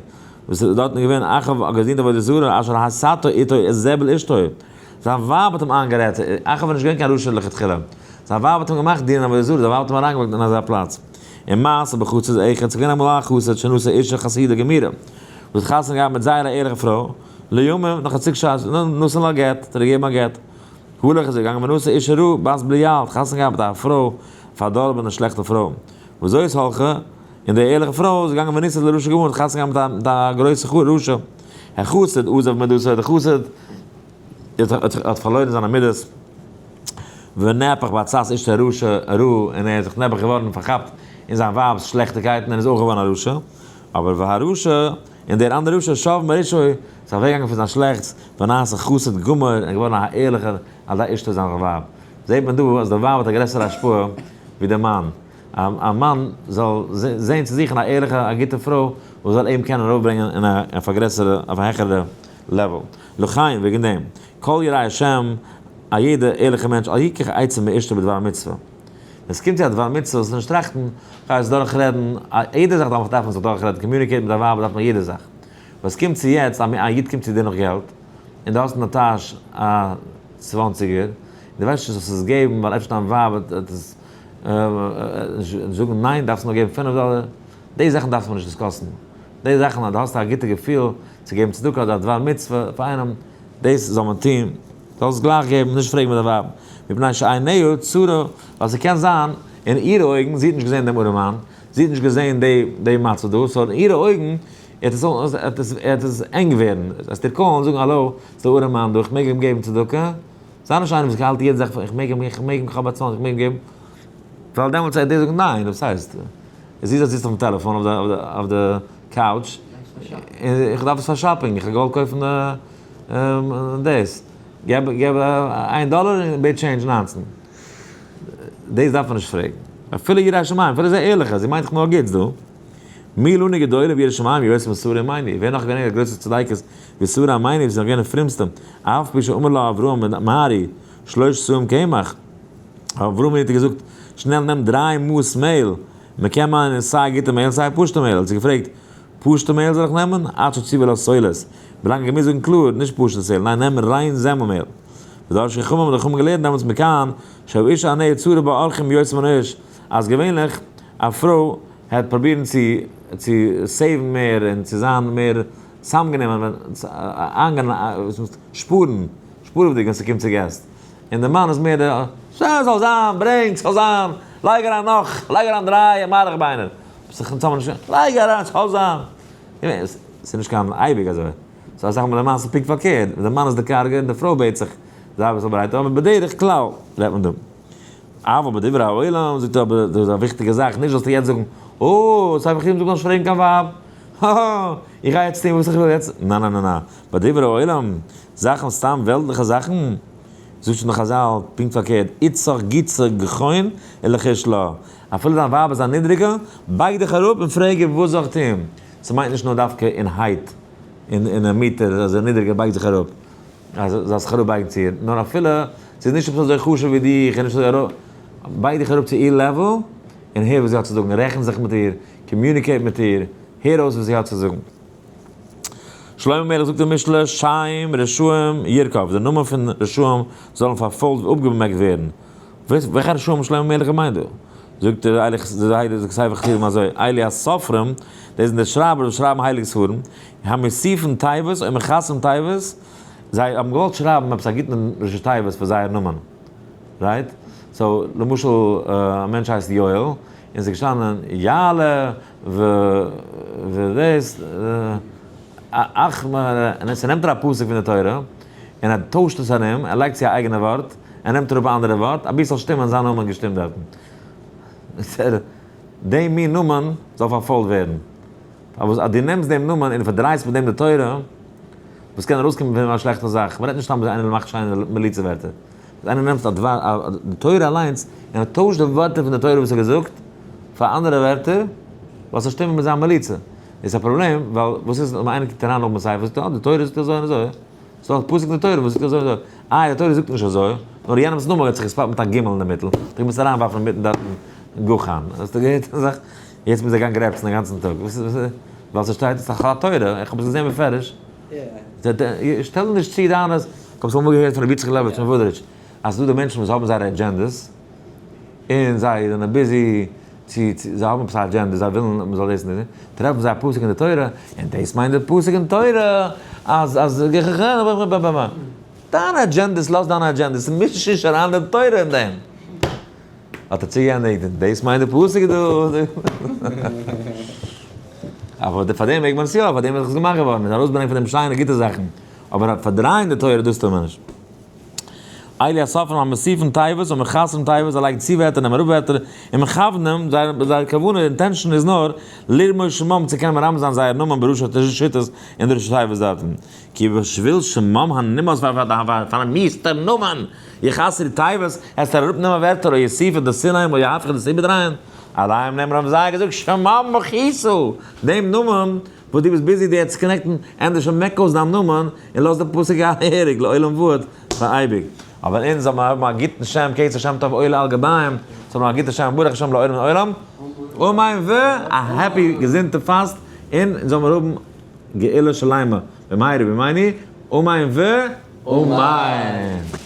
וואס איז דארטן געווען, אחאב האט געדינט עבודה זרה אשר הסתו איתו איזבל אשתו, זיין ווייב האט אים איינגערעדט, אחאב איז נישט געווען קיין רשע לכתחילה, זיין ווייב האט אים געמאכט דינען עבודה זרה, זיין ווייב האט אים אריינגעברענגט אין אזא פלאץ. און מעשה בחסיד אחד, ס'איז געווען אמאל א חסיד שנשא אישה חסידה גמורה, וואס האט חתונה געהאט מיט זייער א ערליכע פרוי, לימים, נאך א צוג שעה, נתן לה גט, האט ער געגעבן א גט. הלך איז ער געגאנגען ונשא אישה רעה, בת בליעל, האט חתונה געהאט מיט א פרוי, פארדארבענע שלעכטע פרוי. וזאת הלכה, און די ערליכע פרוי איז געגאנגען ונישאת לרשע גמור, האט חתונה געהאט מיט א גרויסע רשע. החסיד עזב מדתו, דער חסיד האט פארלוירן זיינע מידות, ונהפך בעצת אשתו הרשע רעה, און ער איז זיך נעבעך געווארן פארכאפט אין זיין ווייב'ס שלעכטיקייטן און איז אויך געווארן א רשע. אבער והרשע, און דער אנדער רשע שב מרשעו, איז אוועקגעגאנגען פון זיין שלעכטס, ונעשה חסיד גמור, און איז געווארן א ערליכער על ידי אשתו זיין ווייב. זעט מען דא אז די ווייב האט א גרעסערע השפעה ווי דער מאן. א מאן זאל זען צו זוכן א ערליכע א גוטע פרוי וואס זאל אים קענען ארויפברענגען אין א אויף א גרעסערע אויף א העכערע level. לכן, וועגן דעם, כל ירא השם, א יעדע ערליכע מענטש, אל יקח עצה מאשתו בדבר מצוה. ווען עס קומט צו א דבר מצוה זאלסטו נישט טראכטן, כ'גיי עס דורכרעדן, יעדע זאך דארף מען זיך דורכרעדן, communicate מיט א ווייב דארף מען יעדע זאך. ווען עס קומט צו יעצט, א איד קומט צו דיר נאך געלט, און דו האסט אין די טאש א צוואנציגער, און דו ווייסט נישט זאלסט עס געבן ווייל אפשר דיין ווייב וועט עס זאגן ניין, דארפסט נאר געבן פינף דאלער, די זאכן דארף מען נישט discuss ן, די זאכן אז דו האסט א גוטע געפיל צו געבן צדקה אדער א דבר מצוה פאר איינעם, דאס זאל מען טון, זאלסט גלייך געבן, נישט פרעגן מיט דיין ווייב, מפני שעיניה צרה, ווייל ס'קען זיין אין אירע אויגן, זי האט נישט געזען דעם ארעמאן, זי האט נישט געזען די מצב דא, so אין אירע אויגן וועט עס וועט עס ענג ווערן, וועסט איר call ן און זאגן האלא, ס'איז דא ארעמאן דא, איך מעג אים געבן צדקה? זיי נישט איינער וואס האלט יעדע זאך פון איך מעג אים, איך מעג אים, איך האב א צאן, איך מעג אים געבן, ווייל דעמאלטס וועט ער זאגן ניין, וואס הייסט? זי זיצט אויפן טעלעפאן אויף די couch, איך דארף עס פאר shopping, איך האב געוואלט קויפן דאס, געב געב איין דאלער און בעט change 19. דאס דארף מען נישט פרעגן. אפילו יראת שמים, אפילו זי ערליכע, זי מיינט דאך נאר גוטס דא. מי לנו גדולה ביראת שמים יותר משרה אמנו, ווער נאך געווען א גרויסע צדיקת ווי שרה אמנו וואס איז נאך געווען די פרומסטע, אף פי שאמר לה אברהם מהרי שלוש סאים קמח, אברהם האט איר געזאגט שנעל נעם דריי מאס מעהל, מען קען מיינען סיי גוטע מעהל סיי פשוטע מעהל, האט זי געפרעגט פשוטע מעהל זאל איך נעמען? עד שציוה לה סולת, ווילאנג איך מוז זאגן קלאר, נישט פשוטע מעהל, ניין נעם ריין זעמל מעהל. ודרשו חכמים האבן די חכמים געלערנט דעמאלטס מכאן שהאישה עיניה צרה באורחים יותר מן האיש, אז געווענליך א פרוי העט פרובירן צו צו save ן מער און צו זיין מער צאמגענומען שפארן, שפארעוודיג ווען ס'קומט צו געסט, און די מאן איז מער די ס'זאל זיין, ברענג, ס'זאל זיין, לייג אריין נאך, לייג אריין דריי מארך ביינער. לייג אריין, ס'זאל זיין. ס'איז נישט קיין אייביג אזוי. ס'איז אסאך מאל למעשה פונקט פארקערט, ווען די מאן איז די קארגער און די פרוי בעט זיך זיי אביסל ברייטער, אבער בדרך כלל רעדט מען דא. אבל בדברי העולם, זאגט ער אבער דאס איז א וויכטיגע זאך, נישט זאלסטו יעצט זאגן, אה, ספר חסידים זאגט נישט פרעגן קיין ווייב, האהא, איך גיי יעצט טון וואס איך וויל יעצט, ניין ניין ניין ניין, בדברי העולם, זאכן סתם וועלטליכע זאכן, זאגט שוין די חזל פונקט פארקערט, איצך גיצך גחון ולחיש לה, אפילו דיין ווייב איז א נידריגע, בייג דיך אראפ און פרעג איר וואס זאל איך טון, ס'מיינט נישט נאר דווקא אין height, אין א מיטער, אז א נידריגע בייגט זיך אראפ, אז זאלסט זיך אראפבייגן צו איר, נאר אפילו זי איז נישט עפעס אזוי חשוב ווי דיך, און נישט אזוי אראפ, בייג דיך אראפ צו איר level, און הער וואס זי האט צו זאגן, רעכן זיך מיט איר, communicate מיט איר, הער אויס וואס זי האט צו זאגן. שלמה המלך זאגט אין משלי, שם רשעים ירקב, די נאמען פון רשעים זאלן פארפוילט און אפגעמעקט ווערן. וועלכע רשעים האט שלמה המלך געמיינט דא? זאגט דער הייליגער ספר חסידים אזוי, אלו הסופרים, דאס זענען די שרייבער וואס שרייבן הייליגע ספרים, המוסיפין תיבות או מחסרין תיבות, זיי האבן געוואלט שרייבן עפעס א גוטן ראשי תיבות פאר זייער נאמען, right? So למשל א מענטש הייסט יואל, און ס'איז געשטאנען יעלה ו ודאס אכמ און עס נעמט ער א פסוק פון די תורה, און ער טוישט עס ארום, ער לייגט צו א אייגענע ווארט, ער נעמט אראפ א אנדערע ווארט, אבי ס'זאל שטימען זיין נאמען געשטימט דארטן. דעם מין נאמען זאל פארפוילט ווערן. פארוואס אז דו נעמסט דעם נאמען און פארדרייסט מיט דעם די תורה, וואס קען ארויסקומען פון דעם א שלעכטע זאך? מ'רעדט נישט סתם אז איינער מאכט שיינע מליצה ווערטער. אז איינער נעמט א דבר, די תורה אליינס, און ער טוישט די ווערטער פון די תורה וואס ער האט געזאגט, פאר אנדערע ווערטער, ווייל ס'זאל שטימען מיט זיין מליצה. איז א פראבלעם, ווייל וואס איז אויב איינער קוקט אריין נאך ביים ספר, זאגט ער, אה, די תורה זאגט אזוי און אזוי. ס'איז דא א פסוק אין די תורה וואס זאגט אזוי און אזוי. איי, די תורה זאגט נישט אזוי, נאר יענעמ'ס נאמען האט זיך געספעלט מיט א גימל אינדערמיטל, האט ער געמוזט אריינווארפן אינמיטן דארטן גחן. האסטו געהערט אזא זאך? יעצט מוז ער גיין גרעפצן א גאנצן טאג. וואס איז? ווייל ס'שטייט, ס'איז דאך א תורה, איך האב עס געזען בפירוש. שטעל נישט צו דיינע, כ'האב עס אמאל געהערט פון רבי יצחק לעבאוויטש פון וואודרידזש, אז ס'דא די מענטשן וואס האבן זייערע agendas, און זיי זענען busy צו, זיי האבן עפעס א agenda, זיי ווילן מ'זאל דאס און דאס, טרעפן זיי א פסוק אין די תורה, און דאס מיינט די פסוק אין תורה, אז אז דיינע agendas, לאז דיינע agendas, מיש נישט אריין די תורה אין דעם. האט ער צוגעענדיגט, און דאס מיינט די פסוק דא. אבער פאר דעם מעג מען עס יא, פאר דעם איז עס געמאכט געווארן, מ'זאל ארויסברענגען פון דעם שיינע גוטע זאכן, אבער פארדרייען די תורה דאס טאר מען נישט. אלו הסופרים המוסיפין תיבות ומחסרין תיבות, זיי לייגן צו ווערטער נעמען אראפ ווערטער, און מכוונים, זייער כוונה, intention איז נאר, לרמוז שמם צו קענען מרמז זיין זייער נאמען בראשי שיטות אין די ראשי תיבות דארטן. כי בשביל שמם הנמאס פאר א מיאוס'טער נאמען, יחסרו תיבות, עס אראפ נעמען ווערטער או יוסיפו דאס צונעמען או יהפכו דאס איבערדרייען, עליהם נאמר האבן זיי געזאגט שמם מכיסו, דעם נאמען וואס דו ביסט busy דיר צו connect ן, ענדערש מעק אויס דיין נאמען און לאז די פסוק געהעריג לעולם ועד פאר אייביג. אבער אונז זאל מען האבן א גוטן שם כתר שם טוב עולה על גביהם, זאל מען האבן א גוטע שם ברוך השם לעולם לעולם, אמן ו א happy געזונטע פאסט, און אונז זאל מיר האבן גאולה שלימה במהרה בימינו, אמן ו אמן.